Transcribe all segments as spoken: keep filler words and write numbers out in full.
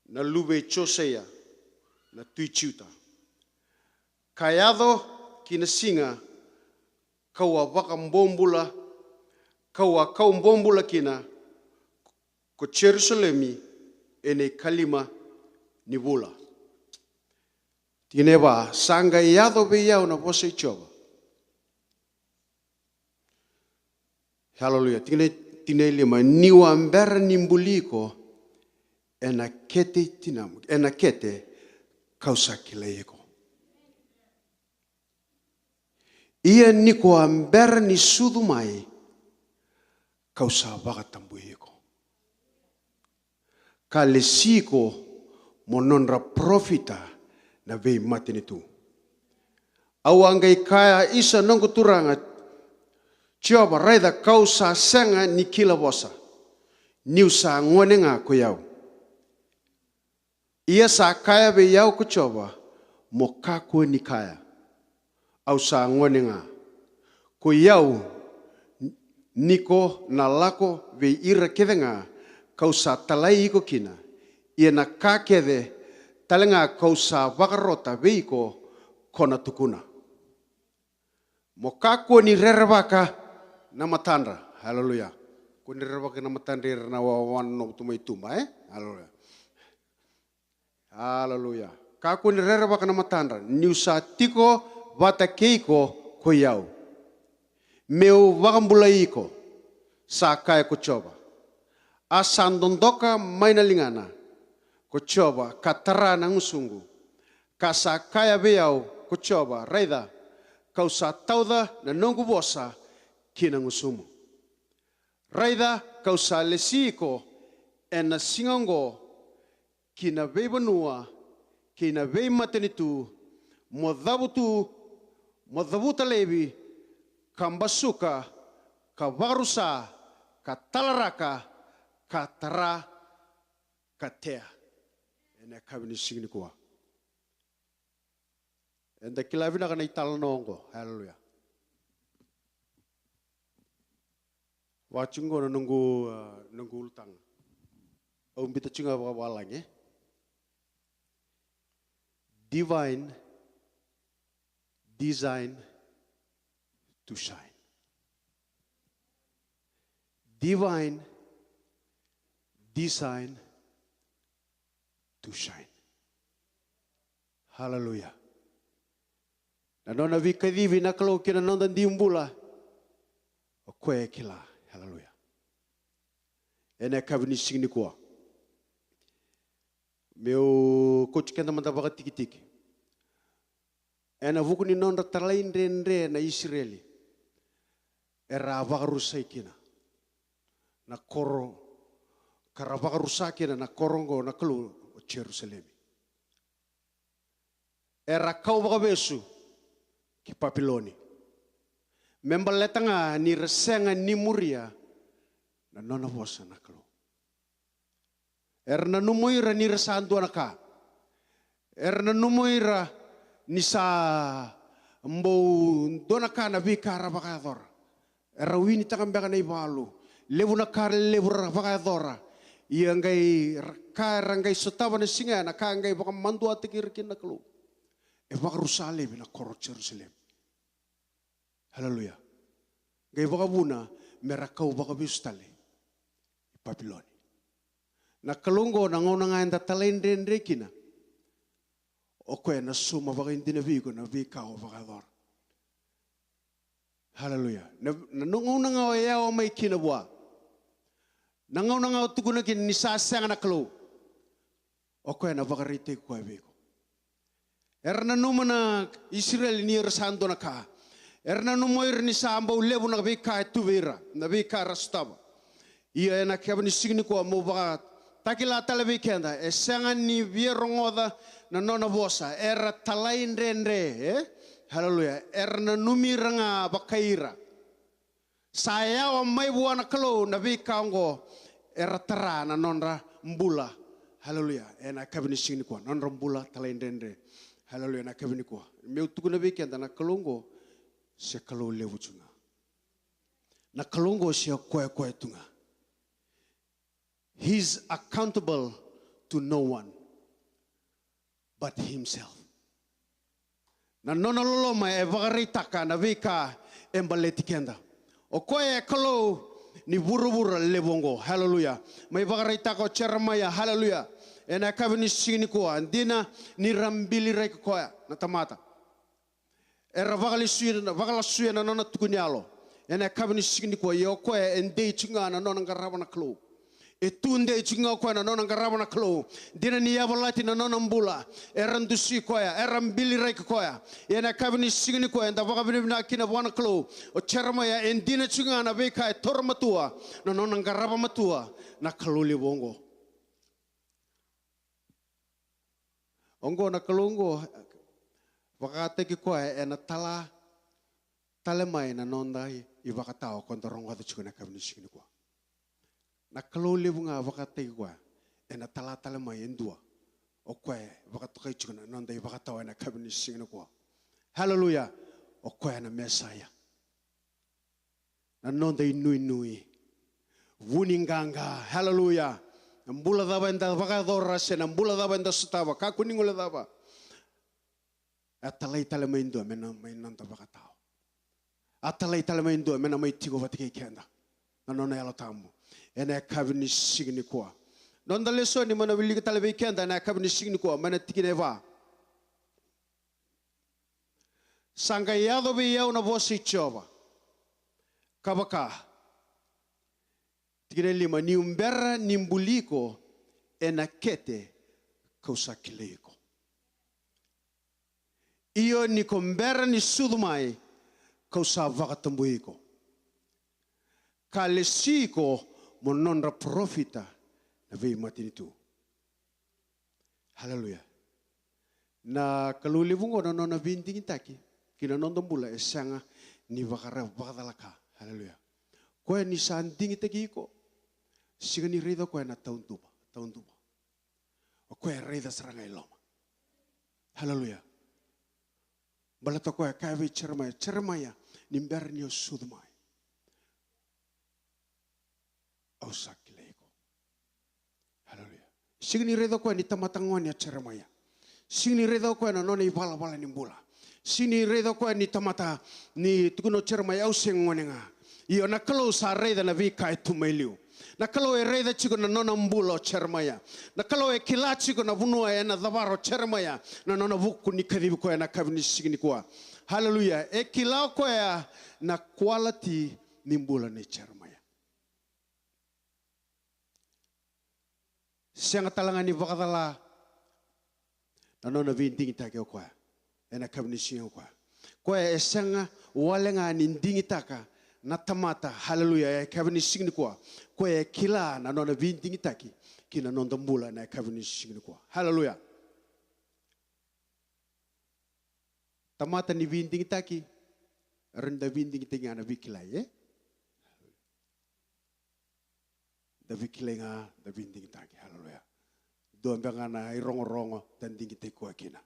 na luve i Josaia, na tui Juta. Ka yaco ki na siga kau a vakabobula, kau a kau bobula kina ko Jerusalemi e na ikalima ni vula. Tikina e va, sa qai yaco vei au na vosa i Jiova. Haleluya. Tikina, tikina e lima, niu a bera ni buli iko e na kete i tinamu, e na kete kau sa kilai iko. Ia ni ko a bera ni sucu mai, kau sa vakatabui iko. Ka lesi iko mo nodra parofita na veimatanitu. Au a qai kaya, isa noqu turaga Jiova, raica kau sa sega ni kila vosa, niu sa gone ga ko i au. Ia sa kaya vei au ko Jiova, mo kakua ni kaya, au sa gone ga ko i au, ni ko na lako vei ira kece ga kau sa talai iko kina, ia na ka kece tale ga kau sa vakarota vei iko ko na tukuna. Mo kakua ni rerevaka na matadra. Haleluya. Ko ni rerevaka na matadra ira na wa-, wa-, na tu mai tuba, e? Haleluya. Haleluya. Kakua ni rerevaka na matadra, niu sa tiko vata kei iko ko i au, meu vakabulai iko, sa kaya ko Jiova. A sa dodoka mai na ligana ko Jiova, ka tara na gusuqu. Ka sa kaya vei au ko Jiova, raica, kau sa tauca na noqu vosa ki na gusumu. Raica, kau sa lesi iko e na siga oqo ki na veivanua kei na veimatanitu, mo cavutu, mo cavuta laivi, ka basuka, ka vakarusa, ka talaraka, ka tara, ka tea. E na yakavi ni siga nikua, eda kila vinaka na italanoa oqo. Haleluya. Vaka tiko qo na noqu, ah, noqu ulutaga. Au biuta tiko ga vakavalagi, e? Divine design to shine. Divine design to shine. Haleluya. Na nona veikacivi na Kalou ki na noda dui bula, o koya e kila. Haleluya. E na yakavi ni siga nikua, meu kauti keda mada vakatikitiki. E na vuku ni nodra talaidredre na Isireli, era a vakarusai kina na koro, ka ra vakarusa kina na koro oqo na Kalou, o Jerusalemi. Era kau vakavesu ki Papiloni me baleta ga ni ra sega ni muria na nona vosa na Kalou. Era nanuma o ira ni ra sa dua na ka. Era nanuma o ira ni sa bau dua na ka na veika ra vakayacora. Era winitaka beka na ivalu. Levu na ka levu ra vakayacora. Ia qai ra ka era qai sotava na siga ya, na ka qai vakamaduataki ira kina na Kalou, e vakarusa laivi na koro o Jerusalemi. Haleluya. Qai vakavuna me ra kau vakavesu tale i Papiloni. Na Kalou oqo, na gauna ga eda talaidredre kina, o koya na sauma vakaidina vei iko na veika o vakayacora. Haleluya. Na, na gauna ga o yawa mai kina vua, na gauna ga o tukuna kina ni sa sega na Kalou, o koya na vakaraitaki koya vei iko. Era nanuma na Isireli ni ra sa dua na ka. Era nanuma o ira ni sa bau levu na veika e tu vei ira, na veika era sotava. Ia e na yakavi ni siga nikua, meu vakatakila tale vei keda, e sega ni via rogoca na nona vosa. Era talaidredre, e? Haleluya. Era nanumi ira ga vakai ira. Sa yawa mai vua na Kalou na veika oqo era tara na nodra bula. Haleluya. E na yakavi ni siga nikua, nodra bula talaidredre. Haleluya. Na yakavi nikua, meu tukuna vei keda, na Kalou oqo se Kalou levu tu ga. Na Kalou oqo se o koya koya tu ga. He's accountable to no one. but himself. Na nona loloma e vakaraitaka na veika e baleti keda. O koya e Kalou ni vuravura levu oqo. Haleluya. Mai vakaraitaka o Jeremaia. Haleluya. Ena yakavi ni siga nikua, dina ni ra biliraki koya na tamata. Era vakalesui, vakalasuya na nona tukuni yalo. Ena yakavi ni siga nikua, ia o koya e dei tiko ga na nona qarava na Kalou. E tu dei tiko ga o koya na nona qarava na Kalou. Dina ni yavalati na nona bula, era dusi koya, era biliraki koya. Ia ena yakavi ni siga nikua, eda vakavinavinaka kina vua na Kalou. O Jeremaia, e dina tiko ga na veika e taura matua, na nona qarava matua na Kalou levu oqo. Oqo na Kalou oqo, vakataki koya ena tala tale mai na noda i, ivakatawa ko da rogoca tiko na yakavi ni siga nikua. Na Kalou levu ga vakataki koya ena tala tale mai e dua. O koya e vakatokai tiko na noda ivakatawa ena yakavi ni siga nikua. Haleluya. O koya na Mesaia. Na noda inuinui. Vuniqaqa. Haleluya. Na bula cava eda vakayacora se na bula cava eda sotava. Kakua ni guilecava. E a talai tale mai dua me na, mai noda vakatawa. A talai tale mai dua me na mai tiko vata kei keda. Na nona Yalo Tabu. Ena yakavi ni siga nikua. Noda lesoni mai na wilika tale vei keda ena yakavi ni siga nikua, mai na tikina e va. Sa qai yaco vei au na vosa i Jiova, ka vaka, tikina e lima, niu bera ni buli iko ena kete kau sa kilai iko. Io, ni ko bera ni sucu mai, kau sa vakatabui iko, ka lesi iko mo nodra parofita na veimatanitu. Haleluya. Na Kalou levu oqo, na nona veidigitaki ki na noda bula e sega ni vakara-, vakacalaka. Haleluya. Koya ni sa digitaki iko, sega ni raica koya na tauduba, tauduba. O koya e raica sara ga i loma. Haleluya. Baleta o koya e kaya vei Jeremaia, Jeremaia, ni bera ni o sucu mai, au sa kilai iko. Haleluya. Sega ni raica o koya ni tamata gone o Jeremaia. Sega ni raica o koya na nona ivalavala ni bula. Sega ni raica o koya ni tamata, ni tukuna o Jeremaia, au se gone ga. Io, na Kalou sa raica na veika e tu mai liu. Na Kalou e raica tiko na nona bula o Jeremaia. Na Kalou e kila tiko na vanua ena cavara o Jeremaia, na nona vuku ni kacivi koya ena yakavi ni siga nikua. Haleluya. E kila o koya na quality ni bula nei Jeremaia. Sega tale ga ni vakacala na nona veidigitaki o koya ena yakavi ni siga o koya. Koya e sega wale ga ni digitaka na tamata, haleluya, ena yakavi ni siga nikua. Koya e kila na nona veidigitaki ki na noda bula ena yakavi ni siga nikua. Haleluya. Tamata ni veidigitaki, era ni da veidigitaki ga na veikilai, e? Da veikilai ga, da veidigitaki. Haleluya. Dua beka ga na irogorogo, da digitaki koya kina.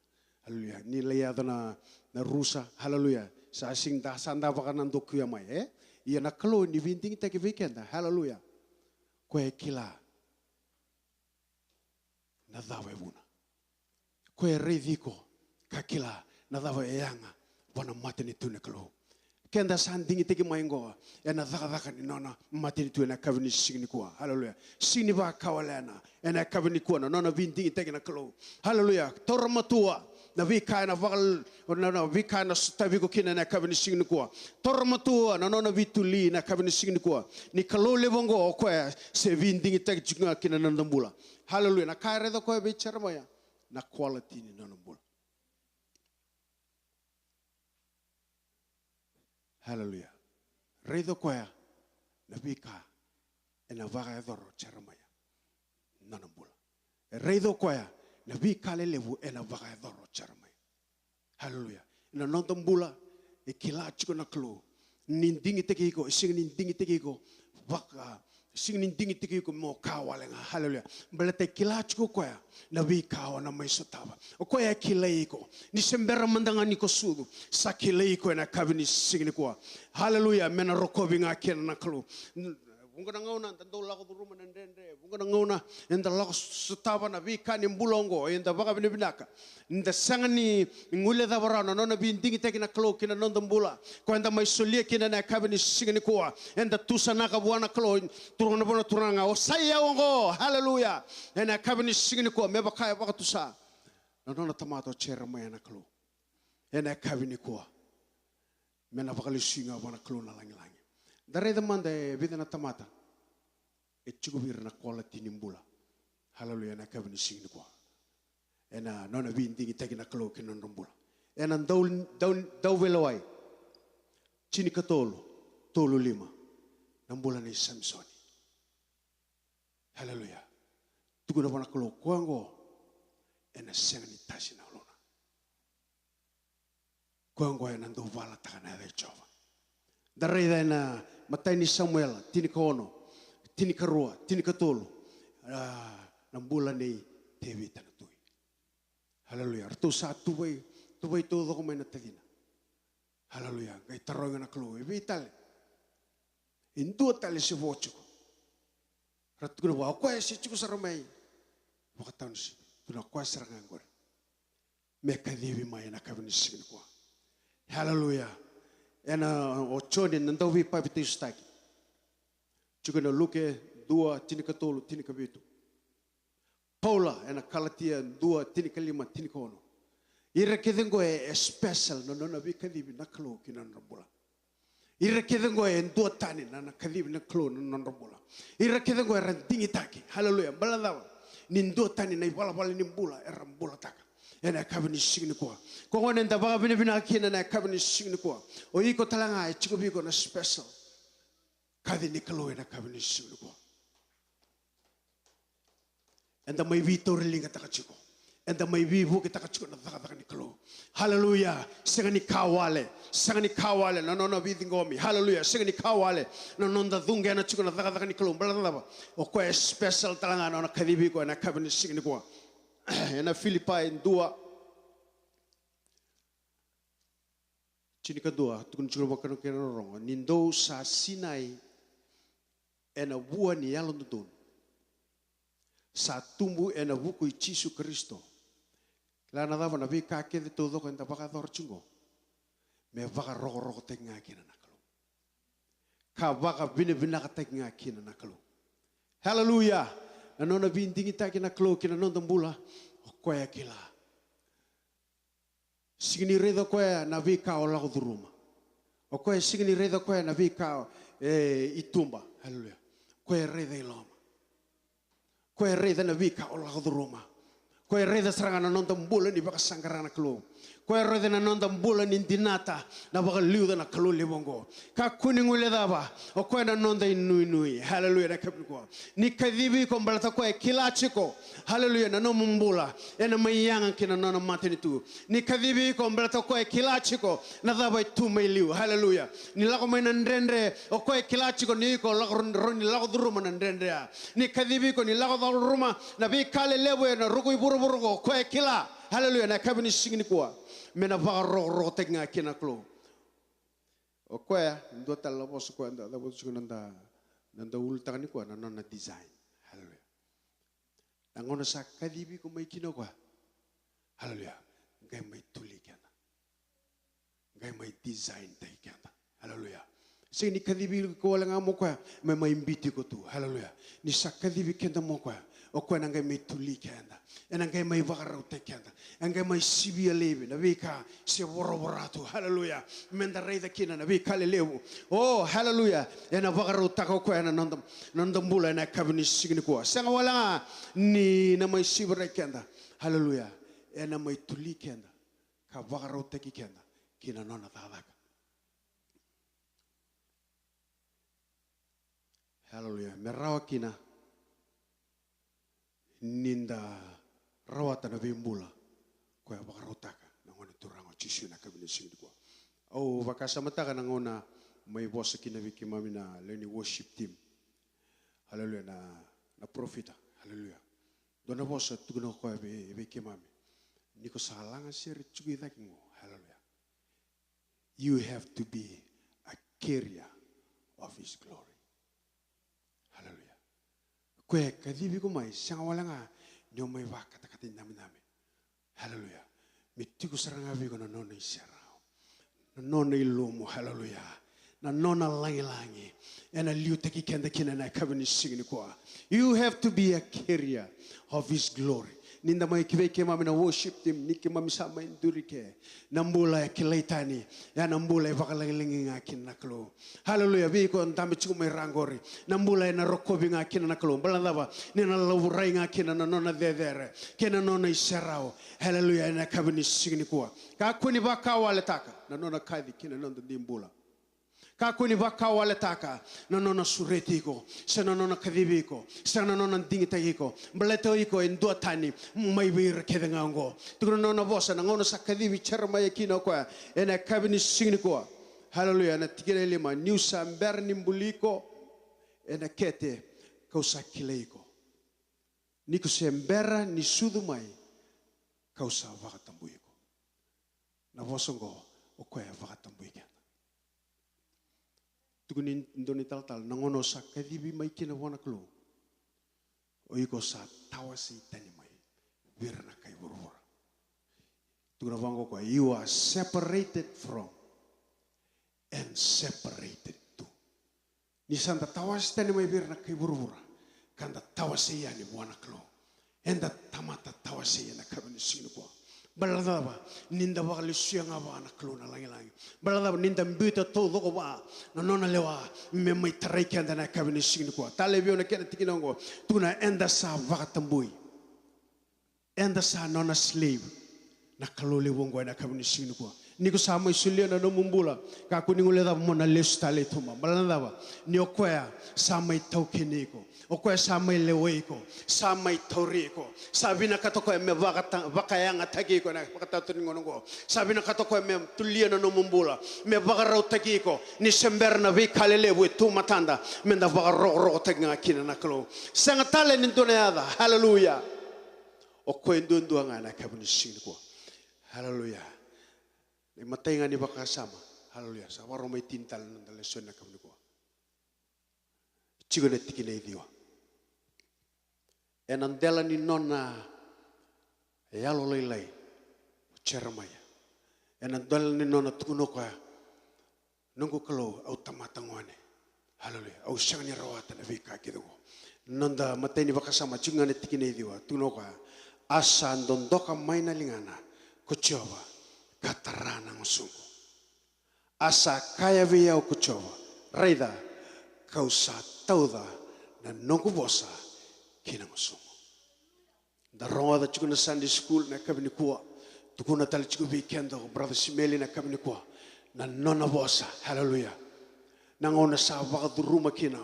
Haleluya. Ni lai yaco na, na rusa. Haleluya. Sa sega da, sa da vakanadokuya mai, e? Ia na Kalou ni veidigitaki vei keda. Haleluya. Koya e kila na cava e vuna. Koya e raici iko ka kila na cava e yaga vua na matanitu ni Kalou. Keda sa digitaki mai oqo ena cakacaka ni nona matanitu ena yakavi ni siga nikua. Haleluya. Sega ni vakawalena ena yakavi nikua na nona veidigitaki na Kalou. Haleluya. Taura matua na veika ena vaka, na, na veika ena sotavi iko kina ena yakavi ni siga nikua. Taura matua na nona veituli ena yakavi ni siga nikua. Ni Kalou levu oqo, o koya se veidigitaki tiko ga kina na noda bula. Haleluya. Na ka e raica o koya vei Jeremaia, na quality ni nona bula. Haleluya. Raica o koya na veika ena vakayacora o Jeremaia na nona bula. E raica o koya na veika lelevu ena vakayacora o Jeremaia. Haleluya. Ena noda bula, e kila tiko na Kalou ni digitaki iko, e sega ni digitaki iko vaka, sega ni digitaki iko mo ka wale ga. Haleluya. Baleta e kila tiko o koya na veika o na mai sotava. O koya e kilai iko. Ni se bera mada ga ni ko sucu, sa kilai iko ena yakavi ni siga nikua. Haleluya. Me na rokovi ga kina na Kalou. Vuqa na gauna da dau lako curuma na dredre. Vuqa na gauna eda lako sotava na veika ni bula oqo, eda vakavinavinaka. Da sega ni guilecava rawa na nona veidigitaki na Kalou ki na noda bula. Ko eda mai solia kina ena yakavi ni siga nikua. Eda tusanaka vua na Kalou, turaga na vua na turaga, o sa i au oqo. Haleluya. Ena yakavi ni siga nikua, me vaka e vakatusa na nona tamata o Jeremaia na Kalou. Ena yakavi nikua, me na vakalesui ga vua na Kalou na lagilagi. Da raica mada e vica na tamata e tiko vei ira na quality ni bula. Haleluya, ena yakavi ni siga nikua. Ena nona veidigitaki na Kalou ki na nodra bula. Ena dau, dau, Dauveilewai tinikatolu, tolu lima, na bula nei Samisoni. Haleluya. Tukuna vua na Kalou, koya oqo ena sega ni tasi na uluna. Koya oqo ena dau valataka na yaca i Jiova. Da raica ena imatai ni Samuela tinikaono, tinikarua, tinikatolu. A, na bula nei Tevita na tui. Haleluya. Ratou sa tuvai, tuvai taucoko mai na tacina. Haleluya. Qai taroga na Kalou, e vei tale? E dua tale se vo tiko? Ra tukuna vua, o koya se tiko sara mai vakataunisipi. Tukuna, o koya sara ga qori. Me kacivi mai ena yakavi ni siga nikua. Haleluya. Ena o Joni na dauveipapitaisotaki. Tiko ena Luke dua, tinikatolu, tinikavitu. Paula ena Kalatia dua, tinikalima, tinikaono. Ira kece qo e, e special na nona veikacivi na Kalou ki na nodra bula. Ira kece qo e duatani na, na kacivi na Kalou na nodra bula. Ira kece qo era digitaki. Haleluya. Baleta cava? Ni duatani na ivalavala ni bula era bulataka ena yakavi ni siga nikua. Koya gona eda vakavinavinaka kina ena yakavi ni siga nikua. O iko tale ga e tiko vei iko na special kaci ni Kalou ena yakavi ni siga nikua. Eda mai veitauriligataka tiko. Eda mai veivuketaka tiko na cakacaka ni Kalou. Haleluya. Sega ni ka wale. Sega ni ka wale na nona veiciqomi. Haleluya. Sega ni ka wale na noda cuqena tiko na cakacaka ni Kalou. Baleta cava? O koya e special tale ga na nona kacivi iko ena yakavi ni siga nikua. Ena Filipai dua, tinikadua, tukuna tiko na vaka na kena rorogo, ni dou sa sinai ena vua ni yalododonu, sa tubu ena vuku i Jisu Karisito. Kila na cava? Na veika kece taucoko eda vakayacora tiko qo me vakarokorokotaki ga kina na Kalou, ka vakavinavinakataki ga kina na Kalou. Haleluya. Na nona veidigitaki na Kalou ki na noda bula, o koya kila. Sega ni raica o koya na veika o lako curuma. O koya sega ni raica o koya na veika e, i tuba. Haleluya. O koya e raica i loma. O koya e raica na veika o lako curuma. O koya e raica sara ga na noda bula ni vakasaqara na Kalou. O koya e raica na noda bula ni dinata na vakaliuca na Kalou levu oqo. Kakua ni guilecava, o koya na noda inuinui. Haleluya, na yakavi nikua. Ni kacivi iko baleta o koya e kila tiko. Haleluya, na nomu bula ena mai yaga ki na nona matanitu. Ni kacivi iko baleta o koya e kila tiko na cava e tu mai liu. Haleluya. Ni lako mai na dredre, o koya e kila tiko ni iko lako ro-, rawa ni lako curuma na dredre ya. Ni kacivi iko ni lako curuma na veika lelevu ena ruku i vuravura oqo, o koya e kila. Haleluya, na yakavi ni siga nikua. Me na vakarokorokotaki ga kina na Kalou. O koya, dua tale na vosa koya da, da vosa tiko na da, na da ulutaka nikua na nona design. Haleluya. Na gauna sa kacivi iko mai kina o koya. Haleluya. Qai mai tuli keda. Qai mai design taki keda. Haleluya. Sega ni kacivi iko wale ga mo koya, me mai biuti iko tu. Haleluya. Ni sa kacivi keda mo koya, o koya na qai mai tuli keda. Ena qai mai vakarautaki keda. E qai mai sivia laivi na veika se voravora tu. Haleluya. Meda raica kina na veika lelevu. O, haleluya. Ena vakarautaka o koya na noda, noda bula ena yakavi ni siga nikua. Sega wale ga ni na mai sivi rai keda. Haleluya. Ena mai tuli keda ka vakarautaki keda ki na nona cakacaka. Haleluya. Me rawa kina ni da rawata na veibula koya vakarautaka na Gone Turaga o Jisu ena yakavi ni siga nikua. Au vakasamataka na gauna mai vosa kina vei keimami na lewe ni worship team. Haleluya, na, na parofita. Haleluya. Dua na vosa tukuna o koya vei, vei keimami. Ni ko sa laga sere tiko i cake qo. Haleluya. You have to be a carrier of his glory. Haleluya. Koya e kacivi iko mai, sega wale ga ni o mai vakatakata i dabedabe. Haleluya. Me tiko sara ga vei iko na nona iserau, na nona ilumu. Haleluya. Na nona lagilagi. Ena liutaki keda kina ena yakavi ni siga nikua. You have to be a carrier of his glory. Ni da mai kivei keimami na worship team, ni keimami sa mai duri ke, na bula e kilai tani, ya na bula e vakalagilagi ga kina na Kalou. Haleluya. Vei iko dabe tiko mai ra qori, na bula ena rokovi ga kina na Kalou. Baleta na cava? Ni na lavurai ga kina na nona cecere kei na nona iserau. Haleluya. Ena yakavi ni siga nikua, kakua ni vakawaletaka na nona kaci kina noda dui bula. Kakua ni vakawaletaka na nona sureti iko, se na nona kacivi iko, se na nona digitaki iko. Baleta o iko e duatani mai vei ira kece ga oqo. Tukuna na nona vosa, na gauna sa kacivi Jeremaia kina o koya ena yakavi ni siga nikua. Haleluya. Ena tikina e lima: Niu sa bera ni buli iko ena kete, kau sa kilai iko. Ni ko se bera ni sucu mai, kau sa vakatabui iko. Na vosa oqo, o koya e vakatabui keda. Tukuni dua na italatala, na gauna o sa kacivi mai kina vua na Kalou, o iko sa tawasei tani mai vei ira na kai vuravura. Tukuna vaqo o koya, you are separated from and separated to. Ni sa da tawasei tani mai vei ira na kai vuravura, ka da tawasei yani vua na Kalou. Eda tamata tawasei ena yakavi ni siga nikua. Baleta na cava? Ni da vakalesuya ga vua na Kalou na lagilagi. Baleta na cava? Ni da biuta taucoko vua na nona lewa me mai tarai keda ena yakavi ni siga nikua. Talei vei au na kena tikina oqo. Tukuna, eda sa vakatabui. Eda sa nona slave na Kalou levu oqo ena yakavi ni siga nikua. Ni ko sa mai solia na nomu bula, kakua ni guilecava mo na lesu tale i tuba. Baleta na cava? Ni o koya sa mai taukeni iko, o koya sa mai lewai iko, sa mai tauri iko. Sa vinakata o koya me vakata-, vakayagataki iko ena vakatau ni gauna oqo. Sa vinakata o koya me tulia na nomu bula, me vakarautaki iko. Ni se bera na veika lelevu e tu matada, me da vakarokorokotaki ga kina na Kalou. Sega tale ni dua na yaca. Haleluya. O koya duadua ga ena yakavi ni siga nikua. Haleluya. Na imatai ga ni vakasama. Haleluya. Sa vakarau mai tini tale na noda lesoni ena yakavi nikua. Tiko ena tikina e ciwa. Ena dela ni nona yalolailai o Jeremaia. Ena dela ni nona tukuna o koya, noqu Kalou, au tamata gone. Haleluya. Au sega ni rawata na veika kece oqo. Noda imatai ni vakasama, tiko ga na tikina e ciwa, tukuna o koya, a sa dodoka mai na ligana ko Jiova ka tara na gusuqu. A sa kaya vei au ko Jiova, raica, kau sa tauca na noqu vosa ki na gusuqu. Da rogoca tiko na Sunday school na yakavi nikua. Tukuna tale tiko vei keda o Brother Simeli na yakavi nikua na nona vosa. Haleluya. Na gauna sa vakacuruma kina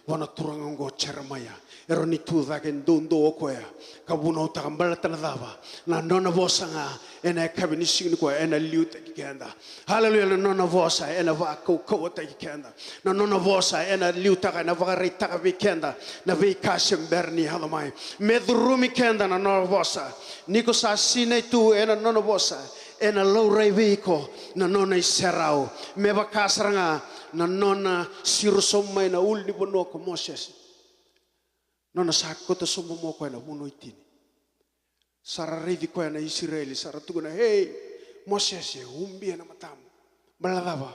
vua na turaga oqo o Jeremaia, e rawa ni tu cake doudou o koya ka vunautaka. Baleta na cava? Na nona vosa ga ena yakavi ni siga nikua ena liutaki keda. Haleluya. Na nona vosa ena vakaukauwataki keda. Na nona vosa ena liutaka, ena vakaraitaka vei keda na veika se bera ni yaco mai. Me curumi keda na nona vosa. Ni ko sa sinai tu ena nona vosa, ena laurai vei iko na nona iserau. Me vaka sara ga na nona siro sobu mai na ulunivanua ko Mosese. Nona sa kauta sobu mai o koya na vanua e tini. Sa ra raici koya na Isireli, sa ra tukuna, ei, Mosese, ubia na matamu. Baleta na cava?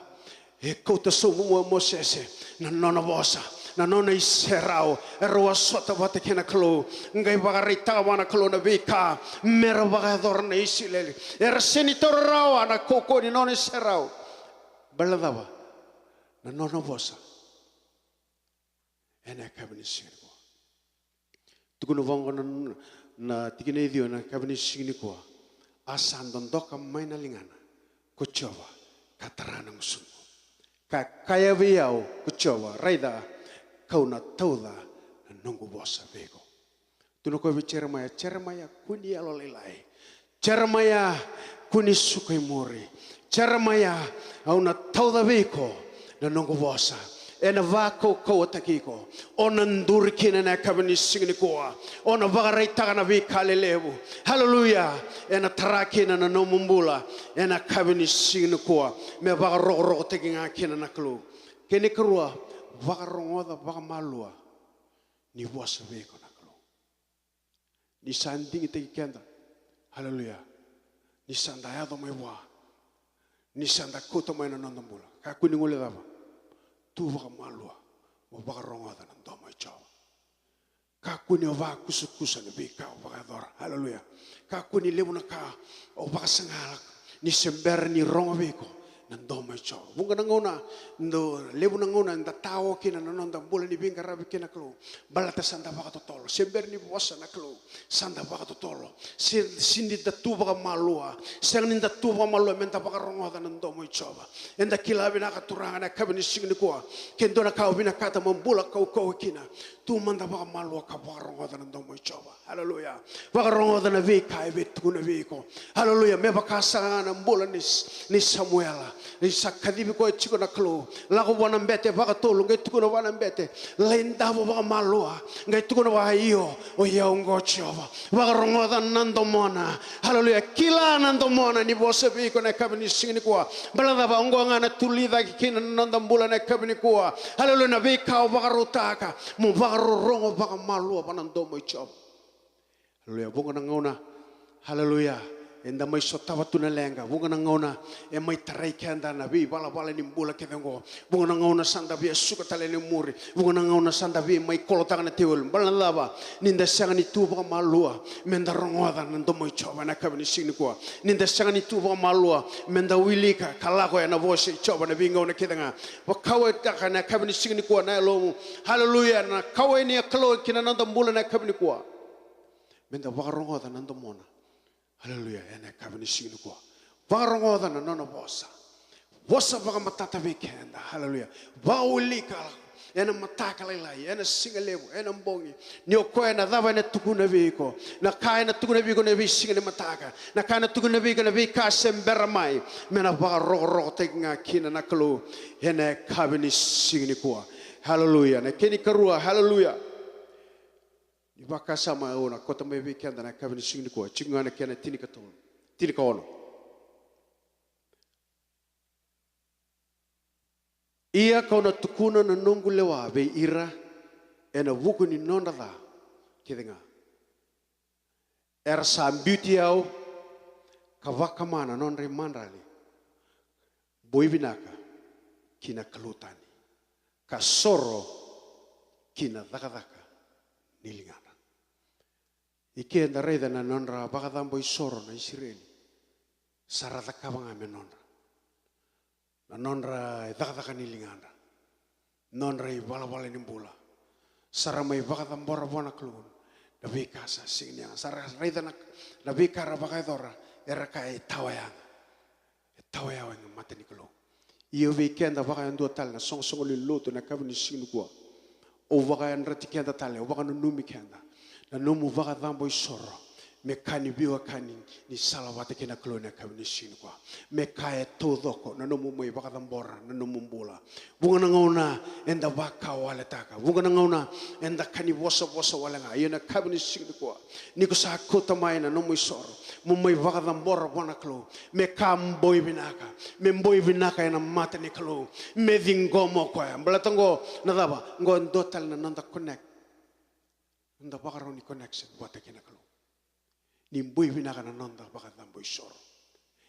E kauta sobu mai o Mosese na nona vosa, na nona iserau. Era a sota vata kei na Kalou, qai vakaraitaka vua na Kalou na veika me ra vakayacora na Isireli. Era sega ni taura rawa na kaukauwa ni nona iserau. Baleta na cava? Na nona vosa. Ena yakavi ni siga nikua. Tukuna vaqo na, na tikina e ciwa ena yakavi ni siga nikua. A sa dodoka mai na ligana ko Jiova ka tara na gusuqu. Ka kaya vei au ko Jiova, raica, kau na tauca na noqu vosa vei iko. Tukuna o koya vei Jeremaia, Jeremaia, kua ni yalolailai. Jeremaia, kua ni suka i muri. Jeremaia, au na tauca vei iko na noqu vosa. Ena vakaukauwataki iko. O na duri kina ena yakavi ni siga nikua. O na vakaraitaka na veika lelevu. Haleluya. Ena tara kina na nomu bula ena yakavi ni siga nikua. Me vakarokorokotaki ga kina na Kalou. Kena ikarua, vakarogoca vakamalua ni vosa vei iko na Kalou. Ni sa digitaki keda. Haleluya. Ni sa da yaco mai vua. Ni sa da kauta mai na noda bula. Kakua ni guilecava. Tu vakamalua. Mo vakarogoca na domo i Jiova. Kakua ni o vakusakusa na veika o vakayacora. Haleluya. Kakua ni levu na ka o vakasaqara ni se bera ni rogo vei iko na domo i Jiova. Vuqa na gauna, do, levu na gauna eda tao kina na noda bula ni veiqaravi kei na Kalou. Baleta sa da vakatotolo. Se bera ni vosa na Kalou, sa da vakatotolo. Se, se ni da tu vakamalua. Sega ni da tu vakamalua me da vakarogoca na domo i Jiova. Eda kila vinaka Turaga na yakavi ni siga nikua. Ke dua na ka o vinakata mo bula kaukauwa kina, tu mada vakamalua ka vakarogoca na domo i Jiova. Haleluya. Vakarogoca na veika e via tukuna vei iko. Haleluya. Me vaka sara ga na bula ni, ni Samuela. Ni sa kacivi koya tiko na Kalou. Lako vua na bete vakatolu, qai tukuna vua na bete. Lai davo vakamalua. Qai tukuna vua, io, o i au oqo Jiova. Vakarogoca na domona. Haleluya. Kila na domona ni vosa vei iko na yakavi ni siga nikua. Baleta cava? Oqo ga na tuli cake kina na noda bula na yakavi nikua. Haleluya. Na veika o vakarautaka. Mo vakarorogo vakamalua vua na domo i Jiova. Haleluya. Vuqa na gauna. Haleluya. Eda mai sotava tu na leqa. Vuqa na gauna e mai tarai keda na veivalavala ni bula kece oqo. Vuqa na gauna sa da via suka tale ni muri. Vuqa na gauna sa da via mai kolotaka na teveli. Baleta na cava? Ni da sega ni tu vakamalua me da rogoca na domo i Jiova na yakavi ni siga nikua. Ni da sega ni tu vakamalua me da wilika ka lako ena vosa i Jiova na veigauna kece ga. Vakauwaitaka na yakavi ni siga nikua na yalomu. Haleluya. Na kauwai ni Kalou ki na noda bula na yakavi nikua. Me da vakarogoca na domona. Haleluya. Ena yakavi ni siga nikua. Vakarogoca na nona vosa. Vosa vakamatata vei keda. Haleluya. Vakawilika ena mataka lailai, ena siga levu, ena bogi. Ni o koya na cava ena tukuna vei iko. Na ka ena tukuna vei iko na veisiga ni mataka. Na ka ena tukuna vei iko na veika se bera mai. Me na vakarokorokotaki ga kina na Kalou. Ena yakavi ni siga nikua. Haleluya. Na kena ikarua. Haleluya. Ni vakasama au na kauta mai vei keda na yakavi ni siga nikua, tiko ga na kena tinikatolu, tinikaono. Ia kau na tukuna na noqu lewa vei ira ena vuku ni nodra ca kece ga. Era sa biuti au ka vakama na nodra imadrali. Boi vinaka ki na kalou tani, ka soro ki na cakacaka ni ligana. I ke da raica na nodra vakacabo isoro na Isireli. Sa ra cakava ga me nodra. Na nodra icakacaka ni ligadra. Nodra ivalavala ni bula. Sa ra mai vakacabora vua na Kalou na veika sa sega ni yaga. Sa ra raica na, na veika ra vakayacora era kaya e tawa yaga. E tawa yawa ena mata ni Kalou. Ia vei keda vakayadua tale na soqosoqo lewe ni lotu ena yakavi ni siga nikua. Au vakayadrati keda tale, au vakananumi keda. Na nomu vakacabo isoro me ka ni veiwekani ni sala vata kei na Kalou ena yakavi ni siga nikua. Me ka e taucoko na nomu mai vakacabora na nomu bula. Vuqa na gauna eda vakawaletaka. Vuqa na gauna eda ka ni vosavosa wale ga. Ia na yakavi ni siga nikua, ni ko sa kauta mai na nomu isoro, mo mai vakacabora vua na Kalou. Me ka boi vinaka. Me boi vinaka ena mata ni Kalou. Me ciqoma o koya. Baleta oqo na cava? Oqo e dua tale na noda connect. Noda vakarau ni connection vata kei na Kalou. Ni boi vinaka na noda vakacabo isoro.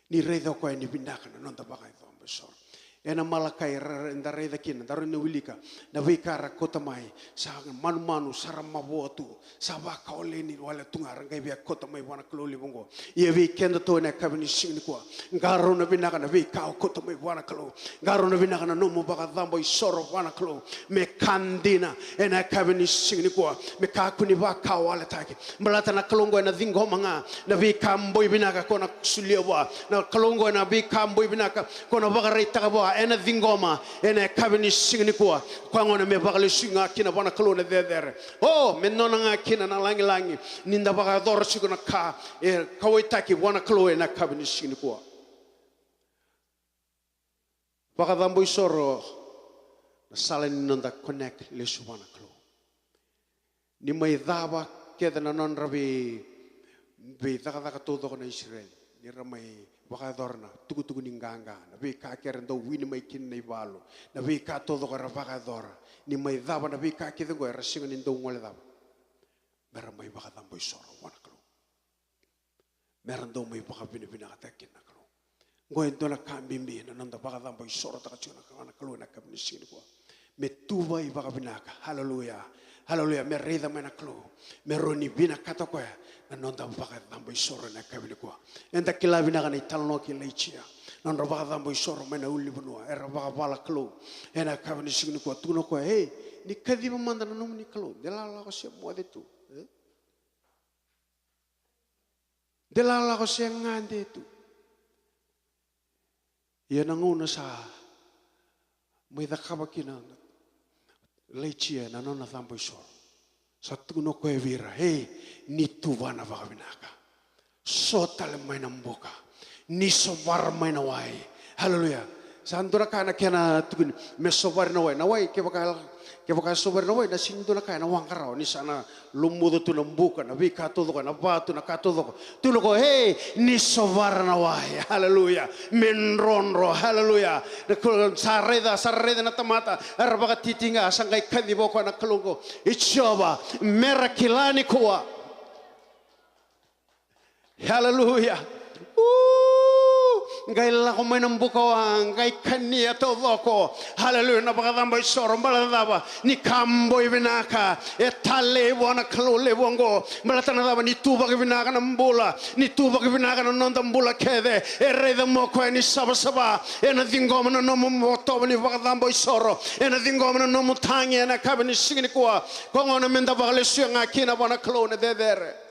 Ni raica o koya ni vinaka na noda vakacabo isoro. Ena Malakai ra, ra, da raica kina, da rawa ni wilika na veika ra kauta mai, sa manumanu, sa ra mavoa tu, sa vakawaleni wale tu ga, ra qai via kauta mai vua na Kalou levu oqo. Ia vei kedatou ena yakavi ni siga nikua, qarauna vinaka na veika o kauta mai vua na Kalou. Qarauna vinaka na nomu vakacabo isoro vua na Kalou. Me ka dina ena yakavi ni siga nikua. Me kakua ni vakawaletaki. Baleta na Kalou oqo ena ciqoma ga na veika boi vinaka ko na solia vua. Na Kalou oqo ena veika boi vinaka ko na vakaraitaka vua. Ena ciqoma ena yakavi ni siga nikua. Koya gona me vakalesui ga kina vua na Kalou na cecere. O, me nona ga kina na lagilagi. Ni da vakayacora tiko na ka e kauwaitaki vua na Kalou ena yakavi ni siga nikua. Vakacabo isoro na sala ni noda connect lesu vua na Kalou. Ni mai cava kece na nodra vei, veicakacaka taucoko na Isireli. ni ra mai vakayacora na tukutuku ni qaqa, na veika kece era dau wini mai kina na ivalu, na veika taucoko era vakayacora, ni mai cava na veika kece oqo era sega ni dau gole cava, me ra mai vakacabo isoro vua na Kalou, me ra dau mai vakavinavinakataka kina na Kalou. Oqo e dua na ka bibi na noda vakacabo isorotaka tiko na Kalou ena yakavi ni siga nikua. Me tuvai vakavinaka. Haleluya. Haleluya. Me raica mai na Kalou, me rawa ni vinakata o koya na noda vakacabo isoro ena yakavi nikua. Eda kila vinaka na italanoa kei Ilaitia, na nodra vakacabo isoro mai na ulunivanua, era vakavala Kalou. Ena yakavi ni siga nikua, tukuna o koya, ei, ni kaciva mada na nomuni Kalou, de la lako se moce tu, e? De la lako se gade tu. Ia na gauna sa mai cakava kina o Ilaitia na nona cabo isoro, sa tukuna o koya vei ira, ei, ni tuvana vakavinaka. So tale mai na buka, ni sovara mai na wai. Haleluya. Sa dua na ka na kena tukuni, me sovari na wai. Na wai, kevaka, kevaka e sovari na wai, na sega ni dua na ka ena waqa rawa, ni sa na lomuca tu na buka, na veika taucoko, na vatu, na ka taucoko. Tukuna o koya, ei, ni sovara na wai. Haleluya. Me drodro. Haleluya. Na Kalou sa raica, sa raica na tamata era vakatitiqa, sa qai kaciva o koya na Kalou oqo, i Jiova, me ra kila nikua. Haleluya. U, qai lako mai na bukawa, qai kania taucoko. Haleluya, na vakacabo isoro, baleta na cava? Ni ka boi vinaka e talei vua na Kalou levu oqo. Baleta na cava? Ni tu vakavinaka na bula, ni tu vakavinaka na noda bula kece. E raica mai o koya ni savasava, ena ciqoma na nomu vakatovo ni vakacabo isoro, ena ciqoma na nomu tagi ena yakavi ni siga nikua. Koya gona meda vakalesuya ga kina vua na Kalou na cecere.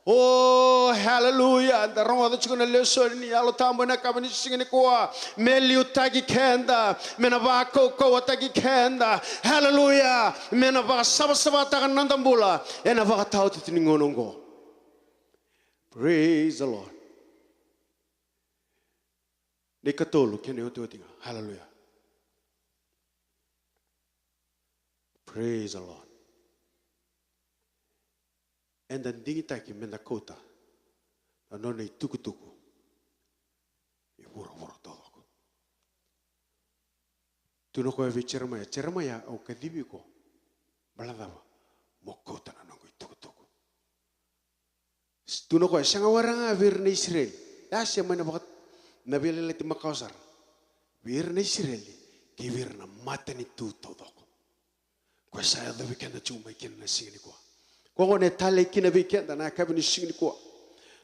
O, haleluya. Da rogoca tiko na lesoni ni Yalo Tabu ena yakavi ni siga nikua. Me liutaki keda, me na vakaukauwataki keda. Haleluya. Me na vakasavasavataka na noda bula ena vakataotioti ni gauna oqo. Praise the Lord. Na ikatolu kei na iotioti ga. Haleluya. Praise the Lord. Eda digitaki meda kauta na nona itukutuku i vuravura taucoko. Tukuna o koya vei Jeremaia, Jeremaia, au kacivi iko, baleta na cava? Mo kauta na noqu itukutuku. Tukuna o koya, sega wale ga vei ira na Isireli. Ia, se mai na vaka, na veiyalayalati makawa sara. Vei ira na Isireli kei vei ira na matanitu taucoko. Koya sa yacovi keda tiko mai kina na siga nikua. Koya gona e talei kina vei keda na yakavi ni siga nikua.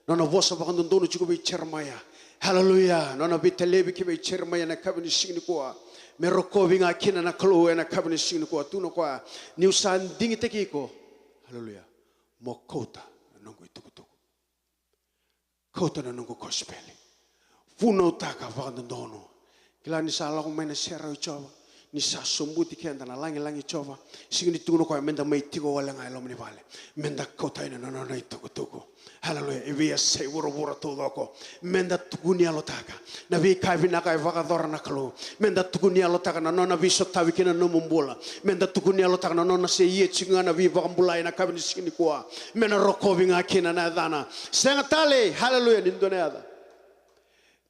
Nona vosa vakadodonu tiko vei Jeremaia. Haleluya. Nona veitalevi ki vei Jeremaia na yakavi ni siga nikua. Me rokovi ga kina na Kalou ena yakavi ni siga nikua. Tukuna o koya, niu sa digitaki iko, haleluya, mo kauta na noqu itukutuku. Kauta na noqu kosipeli. Vunautaka vakadodonu. Kila ni sa lako mai na serau i Jiova, ni sa sobuti keda na lagilagi i Jiova. Sega ni tukuna o koya meda mai tiko wale ga e loma ni vale. Meda kauta yani na nona itukutuku. Haleluya. E veiyasai vuravura taucoko. Meda tukuni yalotaka na veika vinaka e vakayacora na Kalou. Meda tukuni yalotaka na nona veisotavi kina nomu bula. Meda tukuni yalotaka na nona se ia tiko ga na veivakabulai ena yakavi ni siga nikua. Me na rokovi ga kina na yacana. Sega tale, haleluya, ni dua na yaca.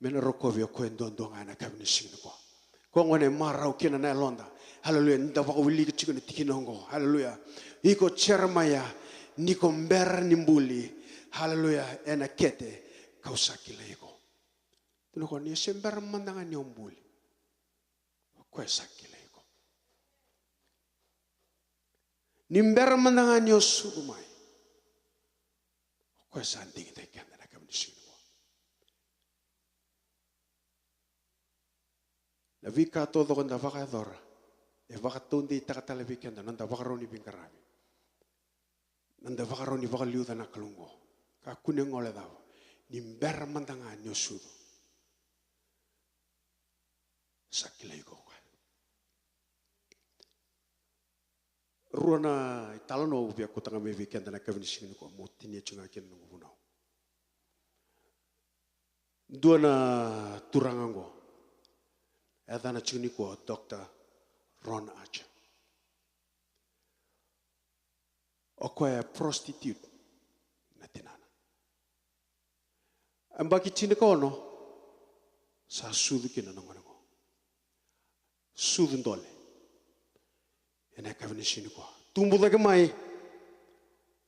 Me na rokovi o koya duadua ga ena yakavi ni siga nikua. Koya gona e marau kina na yaloda. Haleluya, ni da vakawilika tiko na tikina oqo. Haleluya. Iko Jeremaia, ni ko bera ni buli. Haleluya, ena kete kau sa kilai iko. Tukuna o koya ni o se bera mada ga ni o buli, o koya sa kilai iko. Ni bera mada ga ni o sucu mai, o koya sa digitaki keda ena yakavi ni siga nikua. Na veika taucoko da vakayacora e vakataudeitaka tale vei keda na noda vakarau ni veiqaravi, na noda vakarau ni vakaliuca na Kalou oqo. Kakua ni gole cava? Ni bera mada ga ni o sucu, sa kilai iko o koya. Rua na italanoa au via kauta ga mai vei keda na yakavi ni siga nikua, mo tinia tiko ga kina na noqu vunau. Dua na turaga oqo, e yacana tiko nikua o Doctor Ron Archer. O koya e prostitute na tinana. Yabaki tinikaono sa sucu kina na gone qo. Sucu dole. Ena yakavi ni siga nikua. Tubu cake mai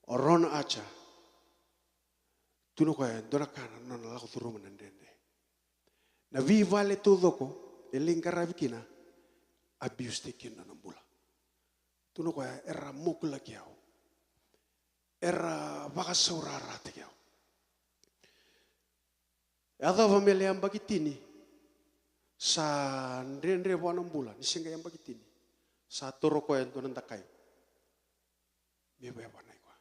o Ron Archer. Tukuna o koya e dua na ka na nona lako curuma na dredre. Na veivale taucoko e lai qaravi kina, abuse-taki kina na nona bula. Tukuna o koya era mokulaki au. Era vakasaurarataki au. Yacova me lai yabaki tini, sa dredre vua na bula, ni se qai yabaki tini. Sa toro koya e dua na dakai me vaya vua na i koya.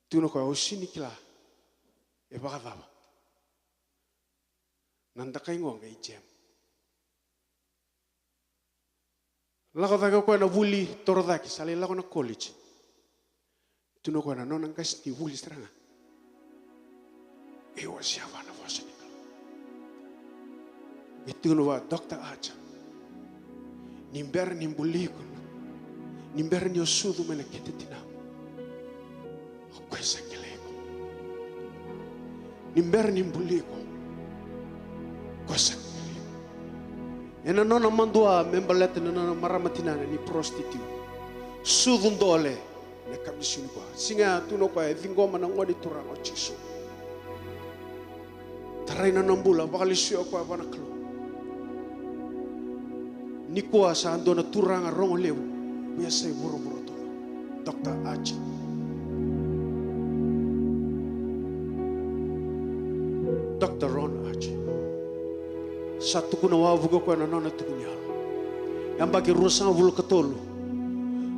Tukuna o koya, au sega ni kila e vakacava na dakai qo qai jam. Lako cake o koya na vuli torocake, sa lai lako na college. Tukuna o koya na nona qasenivuli sara ga e wasea vua na vosa ni Kalou. E tukuna vua, Doctor Archer, ni bera ni buli iko, ni bera ni o sucu mai na kete tinamu, o koya sa kilai iko. Ni bera ni buli iko, o koya sa kilai iko. Ena nona madua me baleta na nona marama tinana ni prostitute. Sucu dole na yakavi ni siga nikua. Siga ya tukuna o koya e ciqoma na Gone Turaga o Jisu. Tarai na nona bula, vakalesuya o koya vua na Kalou. Nikua sa dua na turaga rogo levu, via sa i vuravura taucoko. Doctor Archer. Doctor Ron Archer. Sa tukuna wavoki o koya na nona tukuni yalo. Yabaki ruasagavulu ka tolu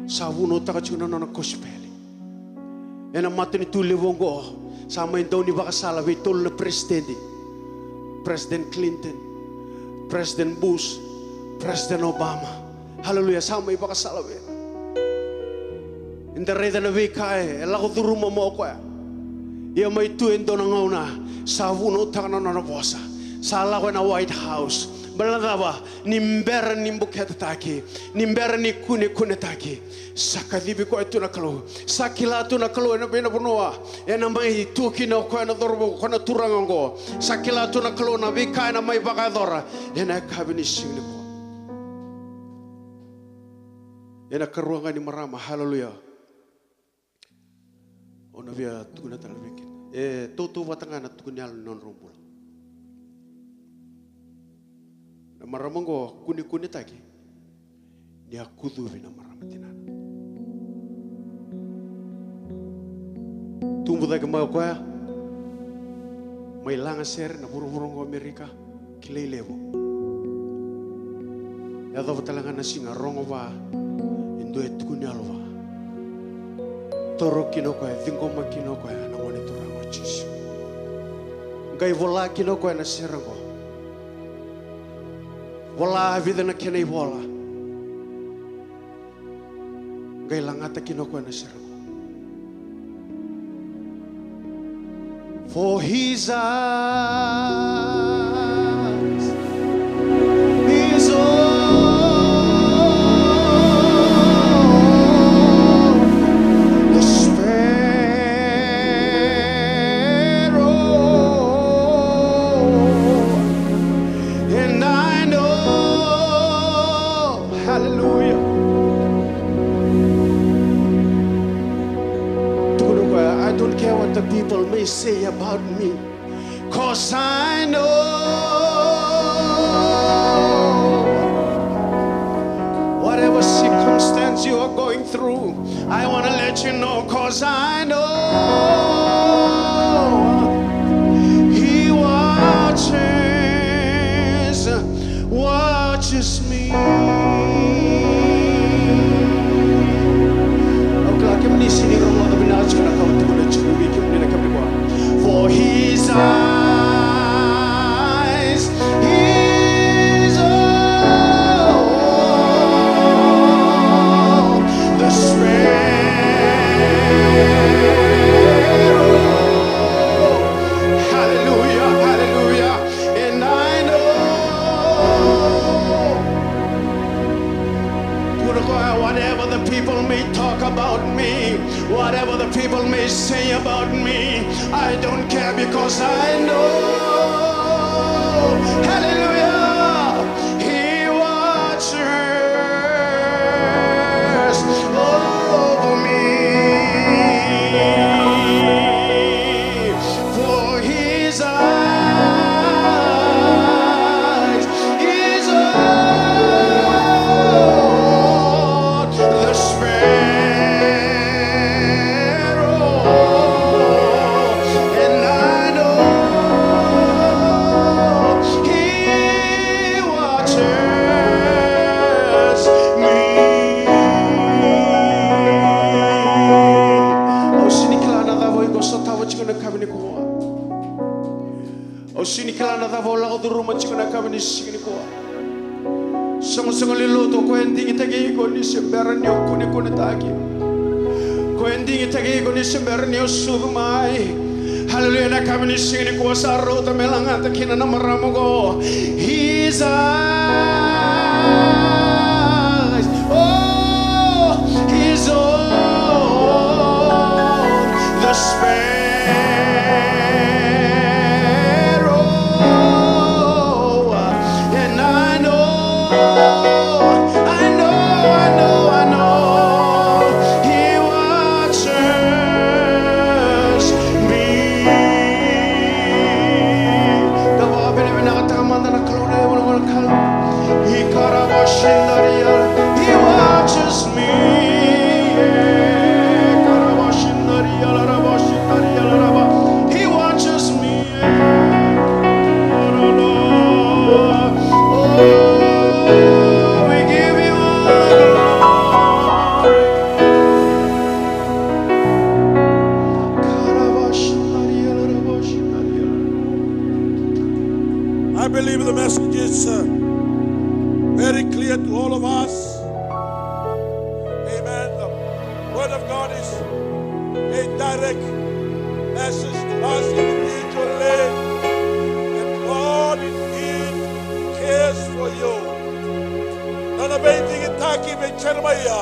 sa vunautaka tiko na nona kosipeli. Ena matanitu levu oqo, sa mai dau ni vakasala vei tolu na peresitedi. President Clinton, President Bush, President Obama. Haleluya, sa mai vakasala vei ira. Eda raica na veika e lako curuma mai o koya. Ia mai tu e dua na gauna sa vunautaka na nona vosa. Sa lako ena White House. Baleta na cava? Ni bera ni buketataki, ni bera ni kunekunetaki, sa kacivi koya tu na Kalou. Sa kila tu na Kalou ena vei na vanua ena mai tu kina o koya na cauravou, o koya na turaga oqo. Sa kila tu na Kalou na veika ena mai vakayacora ena yakavi ni siga nikua. Ena karua ga ni marama, haleluya. Au na via tukuna tale vei keda. E tautauvata ga na tukuni yalo ni nodrau bula. Na marama oqo kunekunetaki ni a kucuvi na marama tinana. Tubu cake mai o koya, mai lagasere na vuravura oqo Amerika. Kilai levu. Yacova tale ga na siga, rogo vua e dua e tukuni yalo vua. Toro kina o koya, ciqoma kina o koya na Gone Turaga o Jisu. Qai vola kina o koya na sere oqo. Vola e vica na kena ivola. Qai lagata kina o koya na sere. For his eyes is on the sparrow, and I know Hallelujah. Tukuna o koya, I don't care what the people may say about me, 'cause I know whatever circumstance you are going through, I want to let you know, 'cause I know He watches, watches me. Au kila kemuni sega ni rogoca vinaka tiko na ka au tukuna tiko vei kemuni na kemuni. For his eyes is on the sparrow. Hallelujah, hallelujah. And I know Whatever the people may say about me, I don't care because I know. Hallelujah. He watches over me. For his eyes is on the sparrow, and I know he watches me. Au sega ni kila na cava o iko sotava tiko na yakavi nikua. Au sega ni kila na cava o lako curuma tiko na yakavi ni siga nikua. Soqosoqo lewe ni lotu, o koya e digitaki iko ni se bera ni o kunekunetaki. O koya e digitaki iko ni se bera ni o sucu mai. Hallelujah, na yakavi ni siga nikua sa rauta me lagata kina na marama oqo. His eyes, oh, his own, the sparrow, and I know, I know, I know, I know, he watches me. Da vakavinavinakataka mada na Kalou na iVola Tabu. Ikarabashindaria. He watches me. Ikarabashindaria, larabashindaria, laraba. He watches me. Oh, we give you all the glory. I believe the message is uh, very clear to all of us. Amen. The word of God is a direct message to us individually. And God indeed cares for you. Na nona veidigitaki vei Jeremaia,